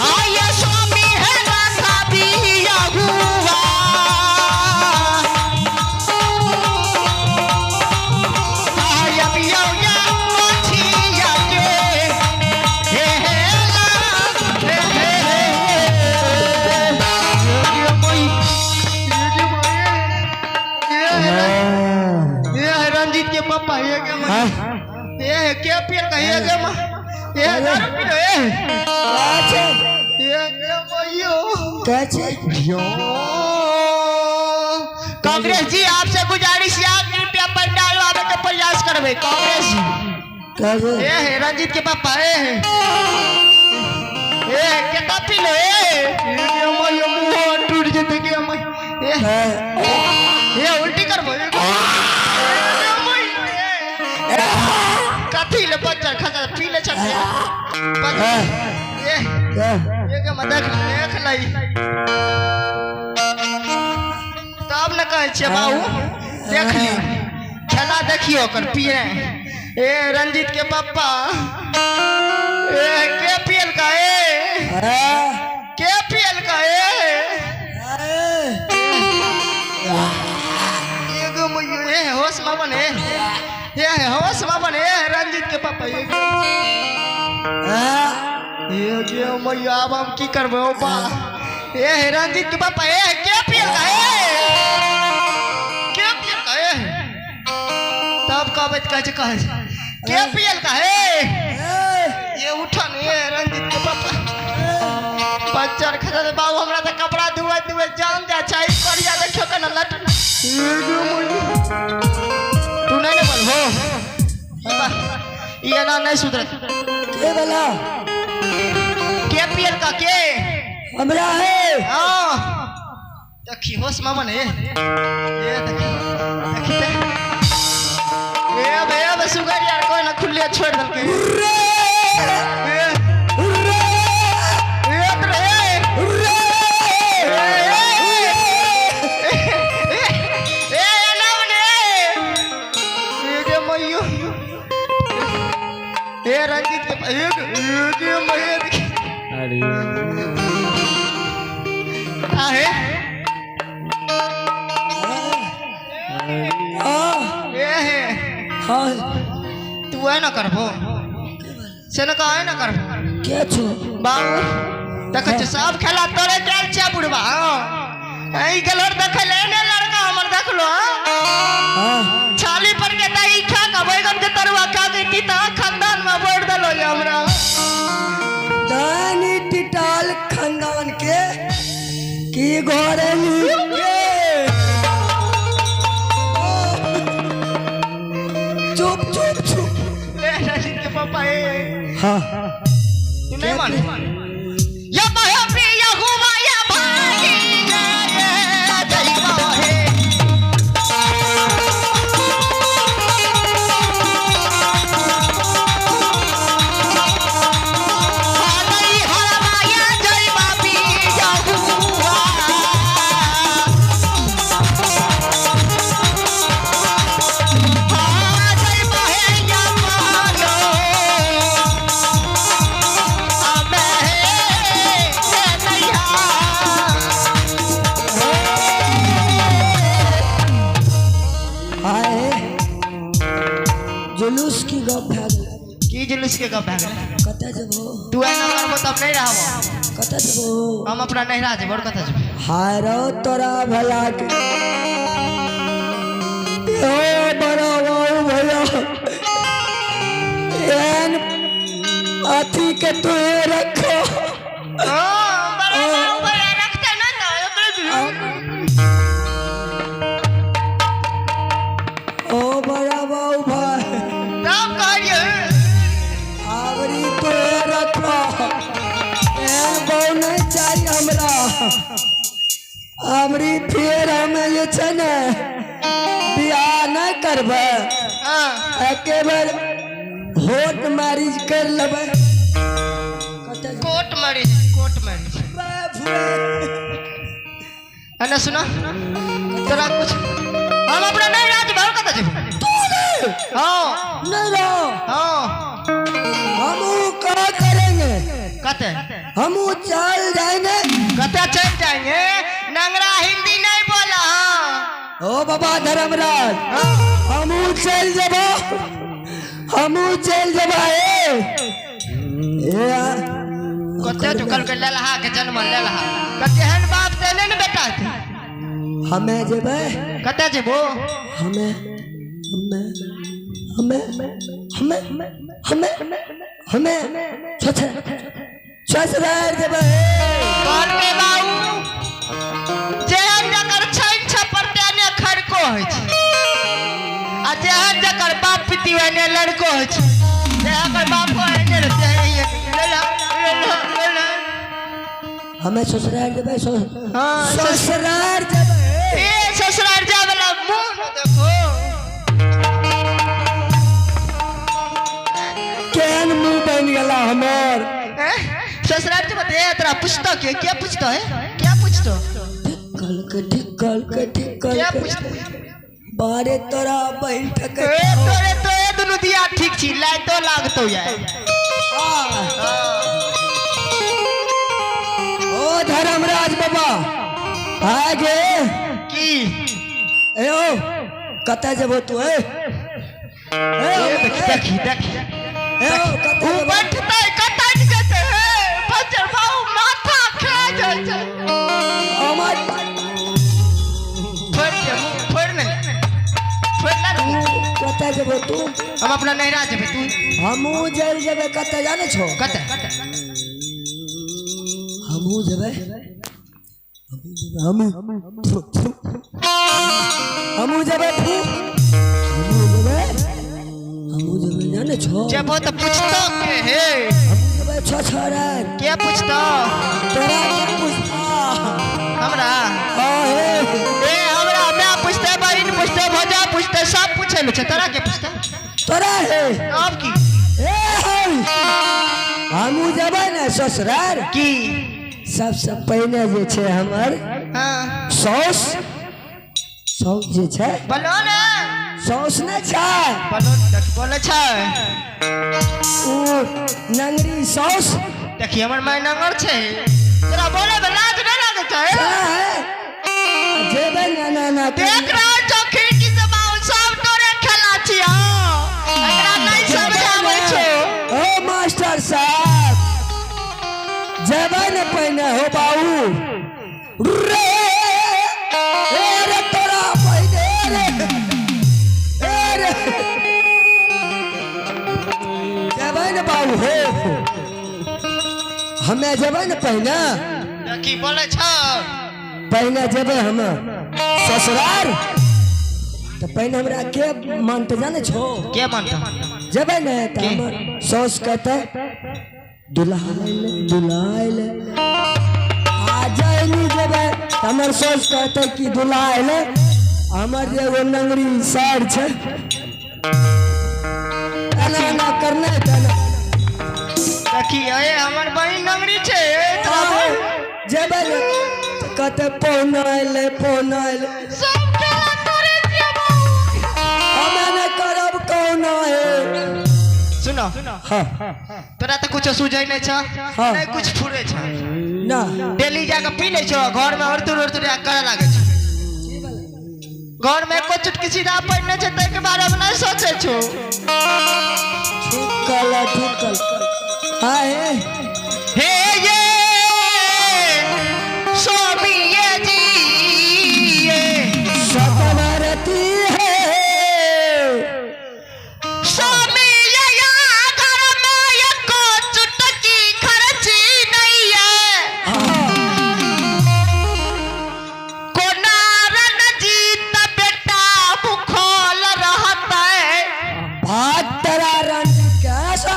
आये स्वामी है नाथा भी यहुवा। आये बियो या मोछिया के हे हे ला हे हे हे। ये है रंजीत के पापा ये के माँ ये है के पियल का ये के माँ ये है दारू पी लो ये ये के माइयो। कैसे कांग्रेस जी आपसे गुजारिश है आप कृपया पंडाल आवे के प्रयास करबे कांग्रेस जी। कैसे ए है रंजीत के पापा ए है ए केता पी लो ए ये माइयो मुंह टूट जेते के माई ए ए उल्टी करबो ए कथी ले बच्चा खसा पी ले छे ए ये के मत देख देख लई तब न कहै छियै बाबू देख ली खेला देखियो ओकर पिए। ए रंजीत के पप्पा ए के पियल का ए के पियल का ए एगो मैयो ए होश में बने ए होश में बने ए रंजीत के पापा ए गे मैया अब हम की करबै ओ बा ए रंजीत के पापा ए के पियल का ए के पियल का ए तब कहबै तऽ कहै छै कहै छै के पियल का ए ये उठन ए रंजीत के पापा। बच्चर खसा दे बाबू, हमरा तऽ कपड़ा धुए धुए जान जा छै। करिया देखियो केना लट। तू नहीं ने बोलबो, ई एना नहीं सुधरत। के वाला? के पियल का के? हमरा है। हाँ, देखी होश मामा ने, ए देखी देखी ते, ए बे ए बे सुगर यार, कोई ना खुले छोड़ देलकै। ए ए तोरे, ए ए ए ना बने, ए गे मइयो, ए रंजीत के, ए गे मइयो। अरे। आहे। हाँ। ए हे। हाँ। तू है ना करबो से ना कहे ना करबो। के छो? बाबू, देखै छै सब खेला तोरे गेल छै बुढ़बा। हाँ, ई गलर देखै ले ने लड़का हमर, देखलो? हाँ। छाली पर के दही खा के, बैगन के तरुआ खा के तीता खानदान में बोल देलो ये हमरा। दानी टिटाल खानदान के की घरे के। चुप चुप चुप। ए रंजीत के पापा, ए। हाँ। तू नहीं मान या बहे प्रिय हुआ या भागी गे जइबा हे। हालई हरवा या जइबा पिया हुआ। हाँ, जइबा हे या मानो हमें हे नैया। आए जुलूस की गप भए गेल। की जुलूस के गप भए गेल? कतऽ जेबो? तू एना करबो तब नहीं रहबो। कतऽ जेबो? हम अपना नैहरा जेबो, और कतऽ जेबो? हाय रो तोरा भला के, ओ बड़ा बाबू भैया, एहन अथी के तू रखो। हाँ, बड़ा बाबू भैया रखते ना ना। ओ बड़ा बाबू भाई। तब कहलिए। आवरी तो रखो, एहन बहु नहीं चाहिए हमरा। आवरी फेर हमें जे छै ने बियाह नहीं करबै। एके बेर होट मैरिज कर लेबै। कतऽ? Court marriage, court marriage. अने सुना, तोरा कुछ हम अपना नैहरा जेबो, और कतऽ जेबो? हाँ। नहीं रहो। हाँ। हम का करेंगे? कते? हम चल जाएंगे। कते चल जाएंगे? नंगरा हिंदी नहीं बोला। हाँ। ओ बाबा धर्मराज, हम चल जबो, हम चल जबा। ए ए यार। कते तो कल के ललहा के जन्म ललहा, कते हन बाप ते ने बेटा थे। हमें जेबै। कते जेबो? हमें हमें हमें हमें हमें हमें ससुराल जेबै। कहल के बाबू, जेहन जकर छैन छप्पर तेने खड़को होइ छै, आ जेहन जकर बाप पिती ओहने लड़को होइ छै। जेहन बाप ओहने रहते हैं। लला लला लला। हमें ससुराल जेबै। हाँ। ससुराल जेबै। ए ससुराल जाय वाला मुंह न देखो। केहन मुंह बनि गेला हमर? हैं? ससुराल जेबै ते तोरा पूछतो के? के पूछतो है? क्या पूछतो? ठीक कल के, ठीक कल के, ठीक कल क्या के। पूछतो? बारे तोरा बहिन ठकै। ए तोरे तो ए दुनू दिया ठीक छी, लाइतो लागतो या। ओ धर्मराज बाबा आगे। की? ए ओ, कतऽ जेबो तू? ए ए। ए देखी देखी देखी। ए ओ, कतऽ उ जेबो? बैठतै कतै जेतै? हे बच्चर बाबू, माथा खा जाइ छै। हमर छोड़ दे मुंह, छोड़ ने, छोड़ ना। कतऽ जेबो तू? हम अपना नैहरा जेबै, तू? हमहूँ जल जेबै। कतऽ जाने छो? कतऽ? हम हमहूँ जेबै, हमहूँ जेबै, हमहूँ थु, थु। हमहूँ जेबै, थु। हमहूँ जेबै, हमहूँ जेबै, जानै छौ? जेबो तऽ पूछतो के हे? हमहूँ जेबै छछरन। के पूछतो? तोरा के पूछता? हमरा? हाँ हे। ए हमरा माय पूछते, बहिन पूछते, भौजा पूछते, सब पूछे ले छै, तोरा के पूछते? तोरा हे। अब की? ए हे, हमहूँ जेबै ने ससुरार। की? सबसँ पहिने जे छै हमर हाँ सौस, सौस जे छै। बोलो ने। सौस नहि छै? बोलो, देख बोले छै। ओ नंगरी सौस। देखी हमर माय नंगर छै, तोरा बोले में लाज नहीं लागे छै? जेबै ने ना ना। देख रहल छौ खिड़की से बाहर, सब तोरे खेला छियौ, एकरा नहीं समझाबै छौ। ओ मास्टर साहब, जेबै ने पहिने हो बाबू रे, ए रे तोरा पहिने रे, ए रे जेबै ने बाबू हो, हमे जेबै ने पहिने। देखी बोले छौ। पहिने जेबै हम ससुरार तऽ पहिने हमरा के मानते जाने छौ? के मानता? जेबै ने तऽ के? हमर साउस कहतै दुल्हा अयलै, दुल्हा अयलै। आ जैनी जेबै तऽ हमर साउस कहतै कि दुल्हा अयलै, हमर जे एगो नंगरी सार छै एना एना करने तेना। देखी ए हमर बहिन नंगरी छै, ए तोरा बहिन। जेबै ने तऽ कहतै पहुना अयलै, पहुना अयलै। सब खेला तोरे छियौ बाबू। हमे नहि करब कहुना हे। सुनो। हाँ। तोरा तऽ कुछो सूझै नहि छौ। हाँ। नहि कुछ फुरे छौ। ना। डेली जाके पी लै छौ, घर में अड़तुर अड़तुर करे लागै छौ। घर में एको चुटकी सीधा पड़ि नहि छै, ताहिके बारे में नहीं सोचै छौ। ठीक कहल, ठीक कहल, हाँ हे। हे ये स्वामी ये जी ये सतवरती है। स्वामी ये या घर में एको चुटकी खर्ची नहीं है। कोना रणजीत बेटा भूखल रहता है। भाग तरा रणजीत के ऐसा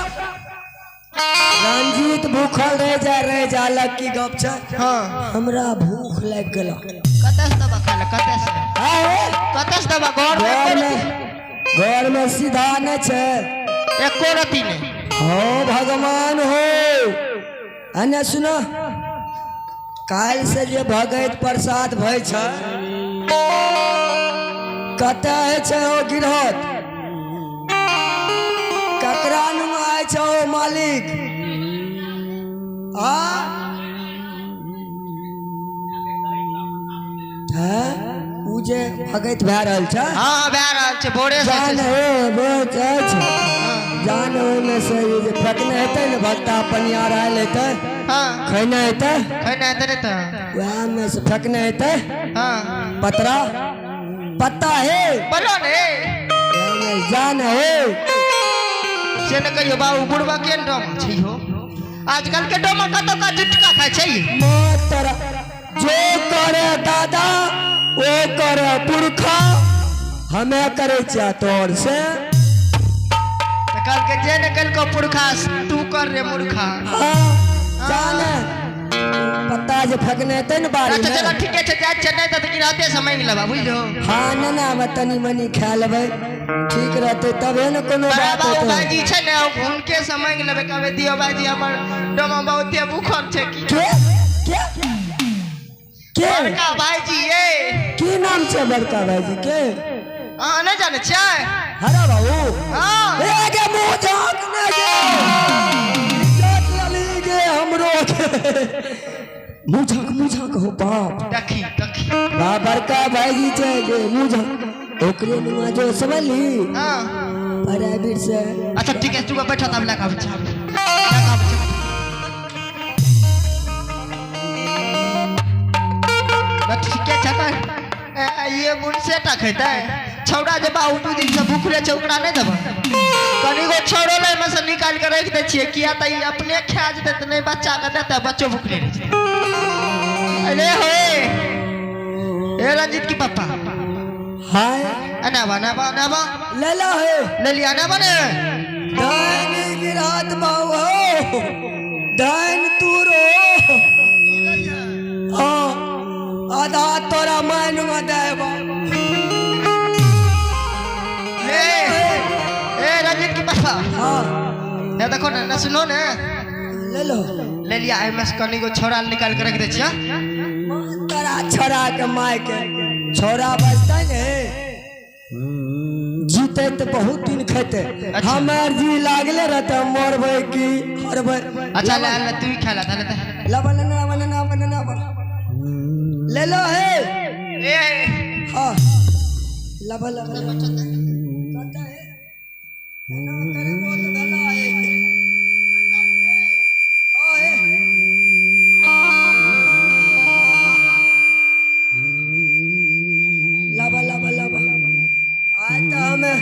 रणजीत भूखल रह जा, रह जा लग की गप छै। हाँ। हमरा भूख लागि गेल। कतऽ से दवा खा ले, कतऽ से? हाँ हे। कतऽ से दवा? घर में घर में, घर में सीधा नहीं छै। एको रत्ती नहीं। हो भगवान हो, अने सुनो, काल्हि से जे भगैत प्रसाद भय छै, कतऽ होइ छै ओ गिरहत, ककरा नुमा होइ छै ओ मालिक आ हैं? उ जे भगैत भए रहल छै। हाँ, भए रहल छै, भोरे से जान छै। हे बहुत अछि जान, ओहिमे से ई जे फेकने हेतै ने भत्ता पनियार आयल हेतै, खैने हेतै। खैना हेतै ने तऽ। वएहमे से फेकने हेतै। पतरा पत्ता हे। बोलो ने। वएहमे जान हे। से ने कहियो बाबू, बुढ़बा के डोमा छै हो, आजकल के डोमा कतौ का जुटका खाइ छै। मातर जो करे दादा ओ करे पुरखा, हमे करे छियै तोर से। तऽ कहलकै जे ने कलको पुरखा, तू कर रे मूर्खा। हाँ, जान पत्ता जे फेकने हेतै ने बाड़ी अच्छा चलो में। ठीके छै, जाइ छियै, नहि तऽ गिरहते से मांगि लेबा, बुझलियो? हाँ, ना ना, हमे तनी मनी खा लेबै, ठीक रहतै तबे ने कोनो बड़ा बात बाबू हेतै। भाईजी छै ने, हुनके से मांगि लेबै, कहबै दियौ भाईजी, हमर डोमा बहुते भूखल छै की। के के के? बड़का भाईजी ये। की नाम छै बड़का भाईजी के? अहाँ नहि जानै छियै? हरा बाबू? हाँ। ए गे मुँह झाँक ने गे, इज्जत लली गे हमरो के, मुँह झाँक, मुँह झाँक हो बाप। देखी देखी। बा बड़का भाईजी छै गे, मुँह झाँक, ओकरे नुआ जो समझली। प्राइवेट से। अच्छा ठीक है, तू बैठो, तब लए कऽ आबै छी, लए कऽ आबै छी। बस ठीके छै तऽ ए, ये मुनसे टा खेतै छौड़ा जे बाबू 2 दिन से भूखले छै, ओकरा नहि देबै? कनिगो छौड़ो लए एहिमे से निकालि कऽ राखि दै छियै, किया तऽ ई अपने खा जेतै तऽ नहि बच्चाके देतै, बच्चो भूखले रहि जेतै। अरे होए ए रंजीत की पापा हाय अनावा अनावा अनावा ले लो हे ले लिया अनावा ने धान गिरात बाऊ हो धान तूरो हाँ आधा तोरा मान में देबा ए ए रंजीत की पापा हाँ ने देखो ना ना सुनो ने ले लो ले लिया एमएस कनी को छोरा निकाल के रख दे छिया तोरा छोरा के माय के छोरा बचतै ने जीते तो बहुत दिन खेते अच्छा। हमार जी लागले रहते मरबै की हरबै अच्छा ले ले तू ही खा ले ले ले लबन ना बन ना बन ना बन ले लो हे ए हाँ लब लब कहता है एना करे बहुत भला है हाँ हे लब लब लब आए तो हमें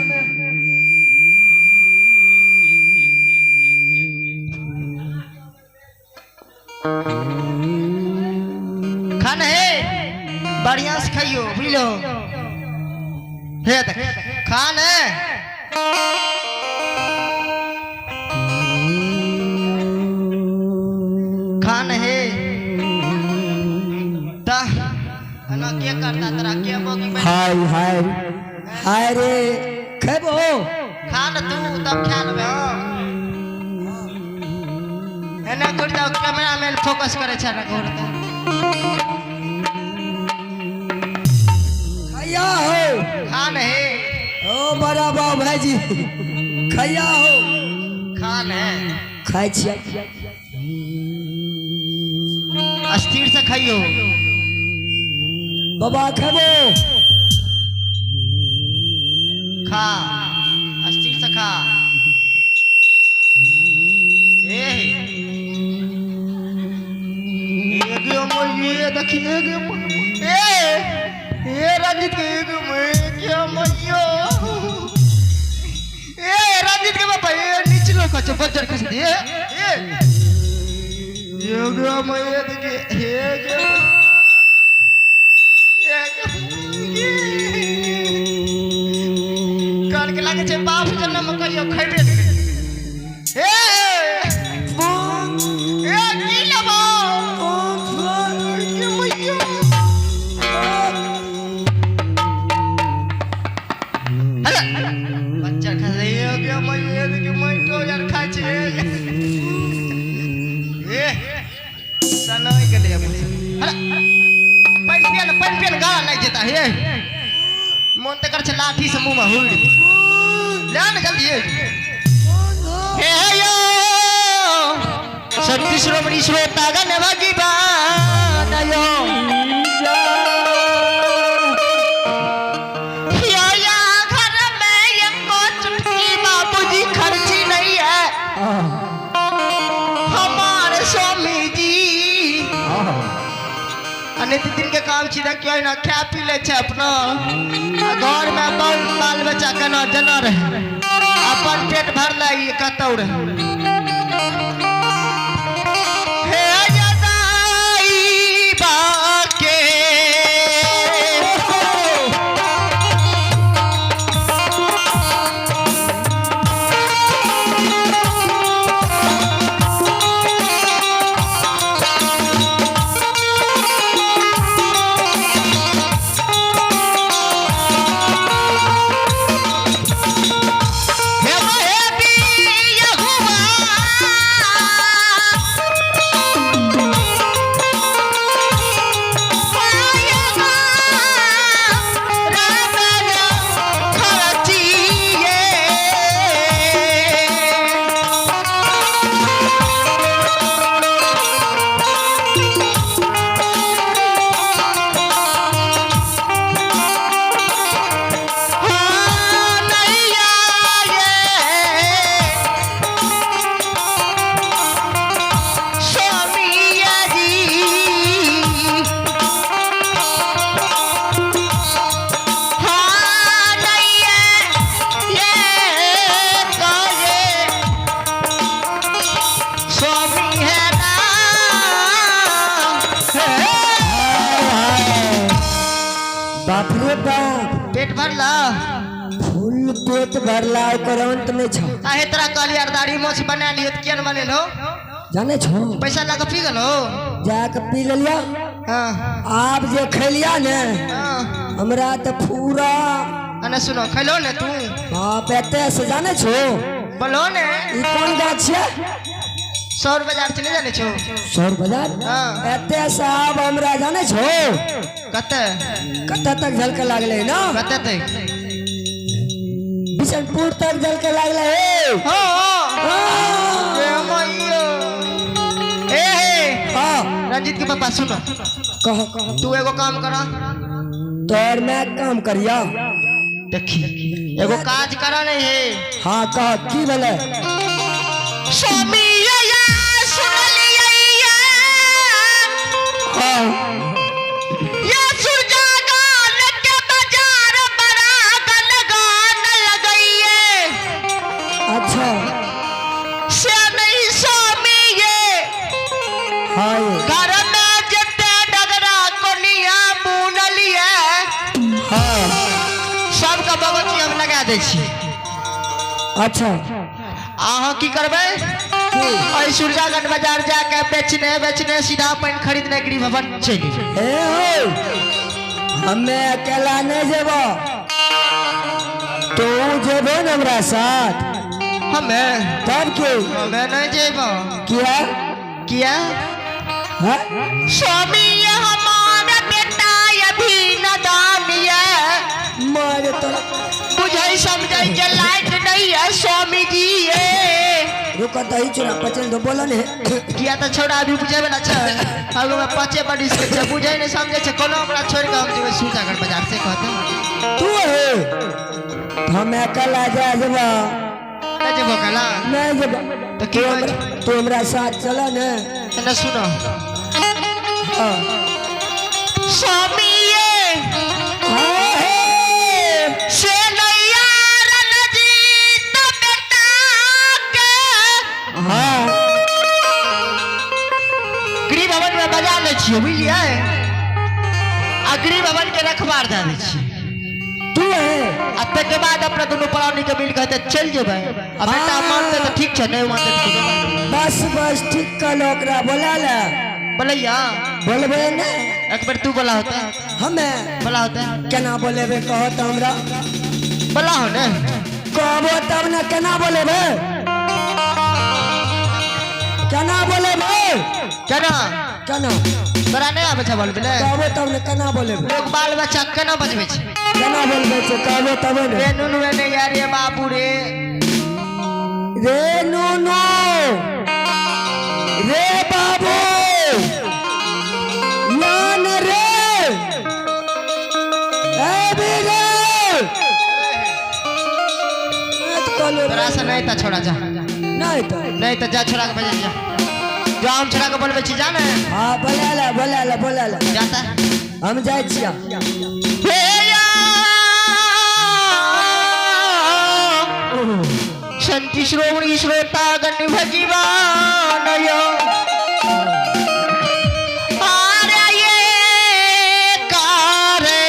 खाना है बढ़िया से खाइयो बुझलो हे देख खान है खान है ता अना के करता तोरा के बोगी में हाय हाय हाय रे खेबो खान तू तब खा लेबे हां एना कर जाओ कैमरा मैन फोकस करे छै ना घूरता खैया हो खान है ओ बड़ा बाबू भाईजी खैया हो खान है खाइ छियै अस्थिर से खाइयो बाबा खेबो खा अस्थिर से खा ए एगो मोये देखी एगो ए ए रंजीत के एगो मोये के मोयो ए रंजीत के बापा ए निचलो कछ बज्जर खस दे ए एगो मोये देखी एगो कान के लागे छै बाप जन्म कहियो खैबे नहि ए ए की लेबो के मैया अरे बच्चा खा ले के मैया के मैटो यार खाइ छै ए सनई के ले अरे पानि पिया ने पानि पिया ने गाला लागि जेता हे मन तऽ कर छै लाठी से मुंह में हुड़ ले ने जल्दी हे यो सत्य श्रोमणी श्रोता गण भगवान यो या या घर में एको चुटकी बाबूजी खर्ची नहीं है हमारे स्वामी जी अनित दिन के काम छी देखियो ना खा पी ले छै अपना आ घर में बाल बाल बच्चा केना जेना रहे अपन पेट भरले ई कतौ रहे हे जदाई बाके हे महेदी यहुआ पेट भरला? फुल पेट भरला, ओकर अंत नहि छौ। काहे तोरा कहली अरदारी माछ बना लियो त किया न बनेलो? जाने छौ? पैसा लगा पी गेलो? जाके पी लेलिया। हाँ। आब जे खेलिया ने, हाँ। हमरा तऽ पूरा अने सुनो, खेलो ने तू? बाप, एते से जाने छौ? बोलो ने। ई कोन गाछ छै? सौर बाजार चले जाने छौ? सौर बाजार? हाँ। एते से आब हमरा जाने छौ कते? कतऽ तक झलके लागलै ना? कते तक? बिशनपुर तक झलके लागलै हे। हाँ। हाँ। ए मैयो। ए हे। हाँ। रंजीत के पापा सुनो। कह कह। तू एगो काम करा। तोर मैं काम करिया। देखी एगो काज करा नहीं है। हाँ कह, की भेलै? स्वामी या सुन लिया। हाँ। या सुरजा गान के बाजार बड़ा गन गान लगइए। अच्छा। से नहीं स्वामी ये। हाँ ये। घर में जते डगरा कोनिया बुन लिए। हाँ। सबका बगची हम लगा दै छी। अच्छा। अहाँ की करबै? एहि सुरजागंज बाजार जाके बेचने बेचने सीधा पानि खरीदने गृह भवन चलि जेबै। ए हो, हमे अकेला नहीं जेबो, तू जेबो न हमरा साथ। हमे? तब क्यों? हमे नहीं जेबो। किया? किया? हाँ? स्वामी ये हमारा बेटा अभी नदान ये। मारे तोरा। बुझै समझै के लायक नहीं है स्वामी जी ये। रुको तो ही चुना पचन दो, बोलो ने। किया तो छोड़ा अभी बुझै वाला छै। आगू में पाँचे बरिस के छै, बुझै नहीं समझै छै, कोनो हमरा छोड़ के हम जेबै सुरजागंज बाजार से कहते। तू है हमे अकेला जा जेबो। नहीं जेबो कला? नहीं जेबो। तो की कहै छै? तू हमरा साथ चल ने। ना सुनो। हाँ। स्वामी ये। हाँ, हे। से नैया रणजीत बेटा के। हाँ। गृह भवन में बजा लै छियै, बुझलियै? आ गृह भवन के रखबार दए दै छियै। तू है। आ तकर बाद अपना दुनू प्राणी के मिल के चलि जेबै। आ बेटा हाँ। मानतै तऽ ठीक छै, नहि मानतै तऽ कोनो बात नहि। बस बस ठीक कहलो, ओकरा बोला ले। बोलैया? बोलबै ने। एक बेर तू बोला होता। हमे? बोला होता। केना बोलेबै कहो तऽ हमरा। बोला हो ने। कहबो तब ने, केना बोलेबै? केना बोलेबै? केना? केना? तोरा नहि आबै छै बोलबै? कहबो तब ने, केना बोलेबै? लोग बाल बच्चा केना बजबै छै? केना बोलबै छै, कहबो तब ने। रे नुनू ने यार, रे बाबू रे। रे नुनू रे बाबू यान रे ए बीरे मत कहलो। तोरा से नहीं तऽ छोड़ा जा। नहीं तो। नहीं तऽ जा, छोड़ा के बजे जा। जो हम छोड़ा के बोलबै छी, जा ने। हाँ बोला ला, बोला ला, बोला ला। जाता। हम जाइ छिया। हे या संति श्रोवणी श्रोता गण भजीवानय आरे ये कारे।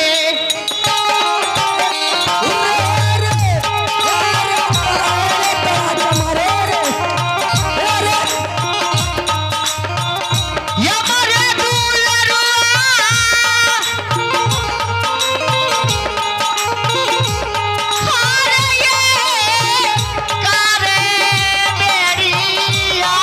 या मरे दुलरुआ हारे ये कारे बेड़िया।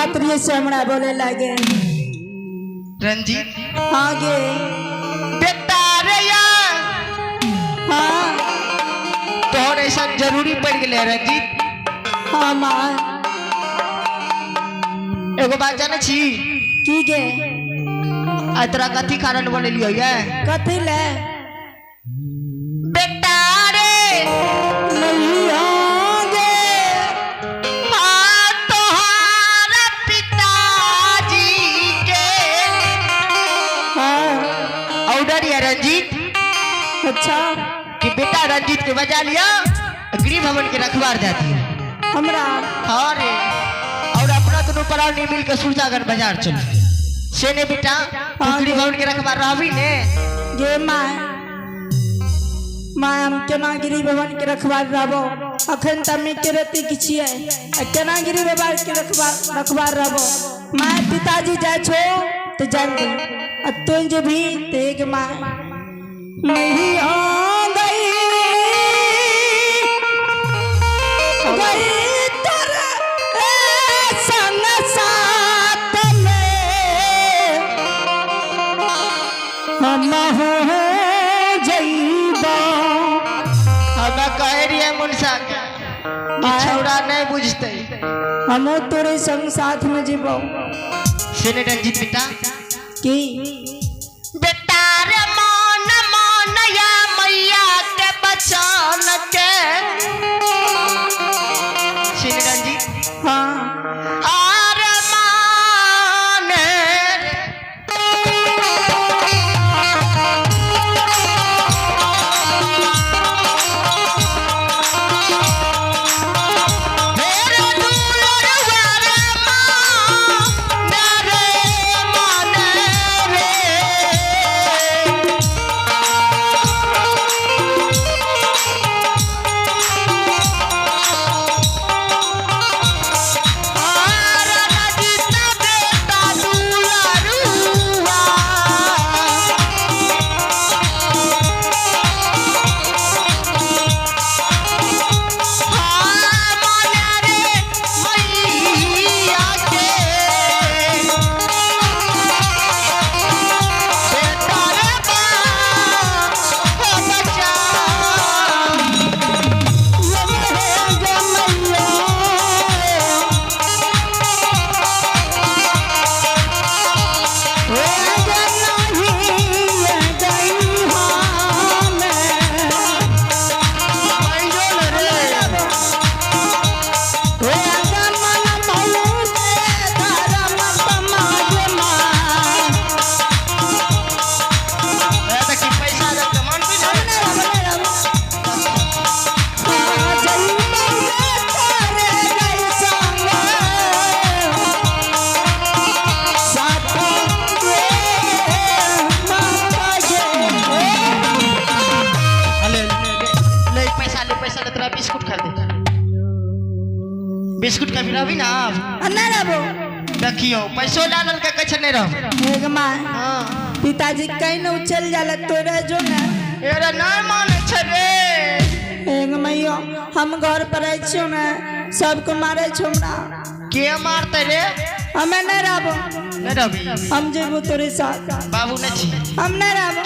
बात रहिए से हमरा बोले लागे। रंजीत। हाँ गे। बेटा रे यार। हाँ। तोहर ऐसा जरूरी पड़ गेलै रंजीत। हाँ माँ। एगो बात जानै छी? की गे? आ तोरा कथी कारण बोलेलियो ये? कथी ले? बेटा रे नहीं आगे। हाँ तोहार पिताजी के हाँ। ऑर्डर या रंजीत। अच्छा। कि बेटा रंजीत के बजा लिया गृह भवन के रखवार जाती है हमरा। हाँ रे, और अपना दोनों प्राणी मिल के सुरजागढ़ बाजार चल से ने बेटा। तू हाँ गृह गे। भवन के रखवार रहबी ने? गे माय, माय हम केना गृह भवन के रखवार रहबो? अखन त हम के रति की छियै आ केना गृह भवन के रखवार रहबो? My पिताजी जाइ छो त जान दे, आ तू जे भी ते गे my नहीं आ गई गई तोर संग साथ में हम हो जइबा। हम कह रहिए मुनसा के कि छौड़ा नहीं बुझते। हमो तोरे संग साथ में जीबो। से ने रंजीत बेटा। की? बेटा रे मान मान या मैया के बचान के। से ने रंजीत। हाँ। आर मान हेरे दुलरवा रे मान रे मान रे। आर रंजीत बेटा दुलरुआ। हाँ माने रे मैया के बेटा रे बाप बचा। देखी पैसा रख के मान भी ना। ले ले पैसा ले, पैसा ले, तोरा बिस्कुट खा दे। बिस्कुट कभी रहबी ना आब? देखियो पैसो ला ललका कहै छै नहीं रहब। हाँ। पिताजी कहीं न चल जाला तो रह जो ना। एरे नहीं मानै छै रे। एगो मैयो हम घर पर रहै छियो ने, सबको मारे छो हमरा। के मारते रे? हमें नहीं रहबो। नहीं रहबी? हम जेबो तोरे साथ। बाबू नहीं छी? हम नहीं रहबो।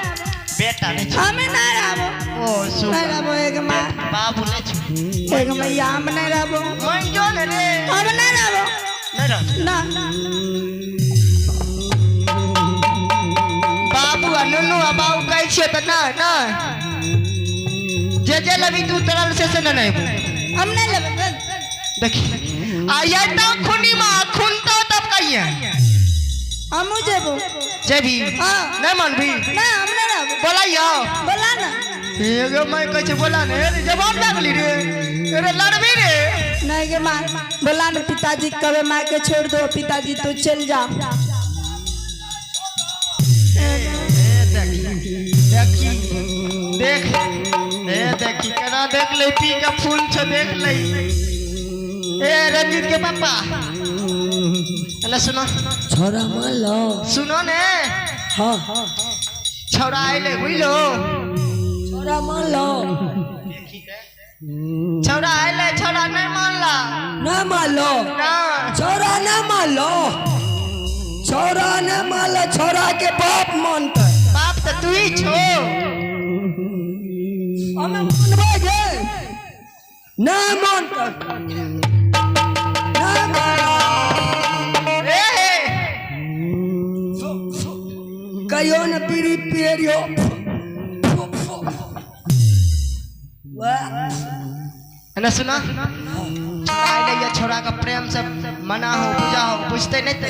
बेटा नहीं छी? हमें नहीं रहबो। ओ सुन। नहीं रहबो एगो माँ। बाबू नहीं छी? एगो मैया हम नहीं रहबो। मन जो ने रे। हम नहीं रहबो। नहीं रहबो। ना। बाबू आ नुनू आ बाबू कहै छियो तऽ नहि नहि जे जे लेबी तू तरल से से नहि लेबू। हम नहीं लेबो। देखी आ ये तो खुनी माँ खून तो तब कहिए। हमहू जेबो। जेबी? हाँ। नहीं मानबी? ना हम नहीं रहबो। बोलाइयो। बोला ना। एगो मैं कहै छै बोला ने रे जवाब लागली रे। अरे लड़बी रे। नहीं गे माँ बोला ना पिताजी कबे माँ के छोड़ दो पिताजी तू चल जा। देखी देख ए देखी केना देख ले पी के फूल छो देख ले। ए रंजीत के पापा अरे सुनो। छोरा मान लो। सुनो ने। हाँ। छौड़ा आइले बुझलो। छोरा मान लो। छौड़ा आइले, छौड़ा नहीं मानला। ना मान लो। ना। छोरा नहि मानलो, छौड़ा नहि मानलो, छौड़ा के बाप मानतै। बाप तऽ तू ही छो। हमे मानबै गे? नहि मानतै, नहि मानतै। ए हे। कहियो ने बीड़ी पिए रियो। वाह। ने सुना, छोड़ा अइलै या, छोड़ा के प्रेम से मना हो, बुझा हो, बुझते नहीं ते।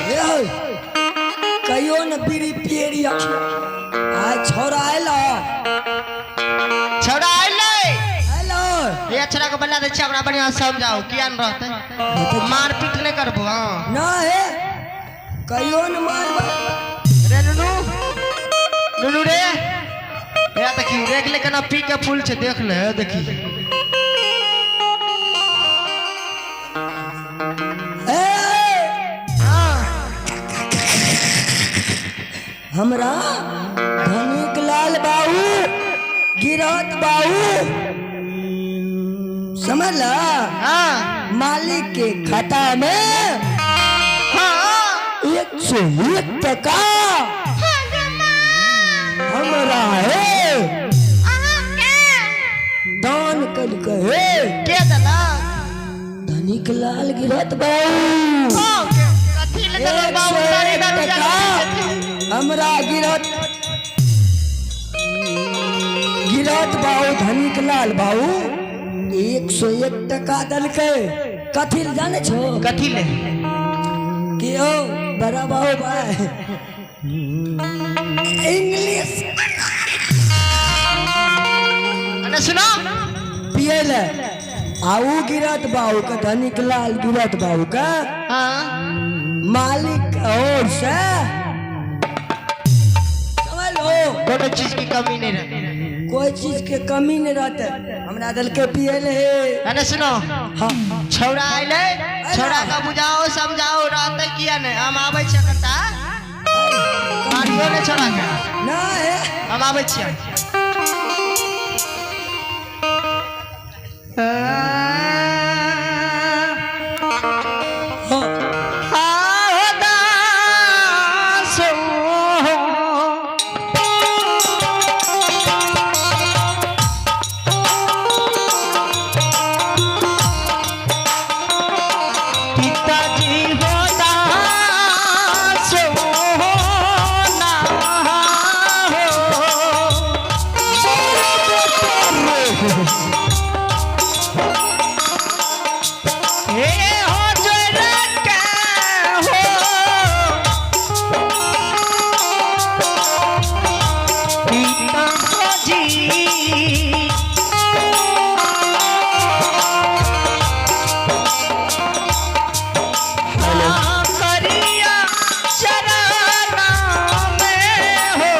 हे होय, कहियो ने बीड़ी पिए रियो, आइ छौड़ा अयलो। छोड़ा अइलै। अयलो। ये छोड़ा के बना दै छियै, ओकरा बढ़ियां से समझाओ, किया न रहतै, मारपीट नहि करबो। हाँ। ना हे, कहियो ने मारबै। रे नुनू, नुनू रे, हे देखी, देख ले केना पी के फूल छै, देख ले, हे देखी। ए। हाँ। हमरा धनिक लाल बाबू गिरहत बाबू समझला? हाँ। मालिक के खाता में हाँ। 101 टका हमरा है दान कलकै हे। के देलक? धनिक लाल गिरहत बाबू। हाँ, कथी ले देलक? एक बाबू सौ दारी एक दारू टका हमरा गिरहत गिरहत बाबू, धनिक लाल बाबू 101 टका देलकै। कथी लए जानै छो? कथी ले? कि ओ बड़ा बाबू भाई इंग्लिश अने सुनो। पिए ले आ ऊ गिरहत बाबू के, धनिक लाल गिरहत बाबू के मालिक और से समझ लो। कोनो चीज की कमी नहीं रहे। कोई चीज के कमी नहीं रहते, हमरा देलकै पिए ले। अने सुनो। हाँ। छौड़ा अइलै, छौड़ा के बुझाओ समझाओ, रहतै किया नहि। हम आबै छियै कनिटा, मारियो ने छौड़ा के। ना है। हम आबै छियै। हाँ। आओ दासो। पिताजी हो दासो ना हो। हे हो जोर के हो पिताजी। हाँ, करिया चरण में हो।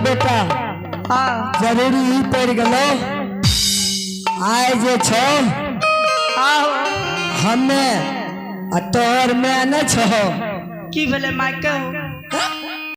बेटा, हाँ। जरूरी ही पड़ गेलो। आइ जे छौ हाँ। हमे आ तोहर माय नहि छौ। की भेलै मायके?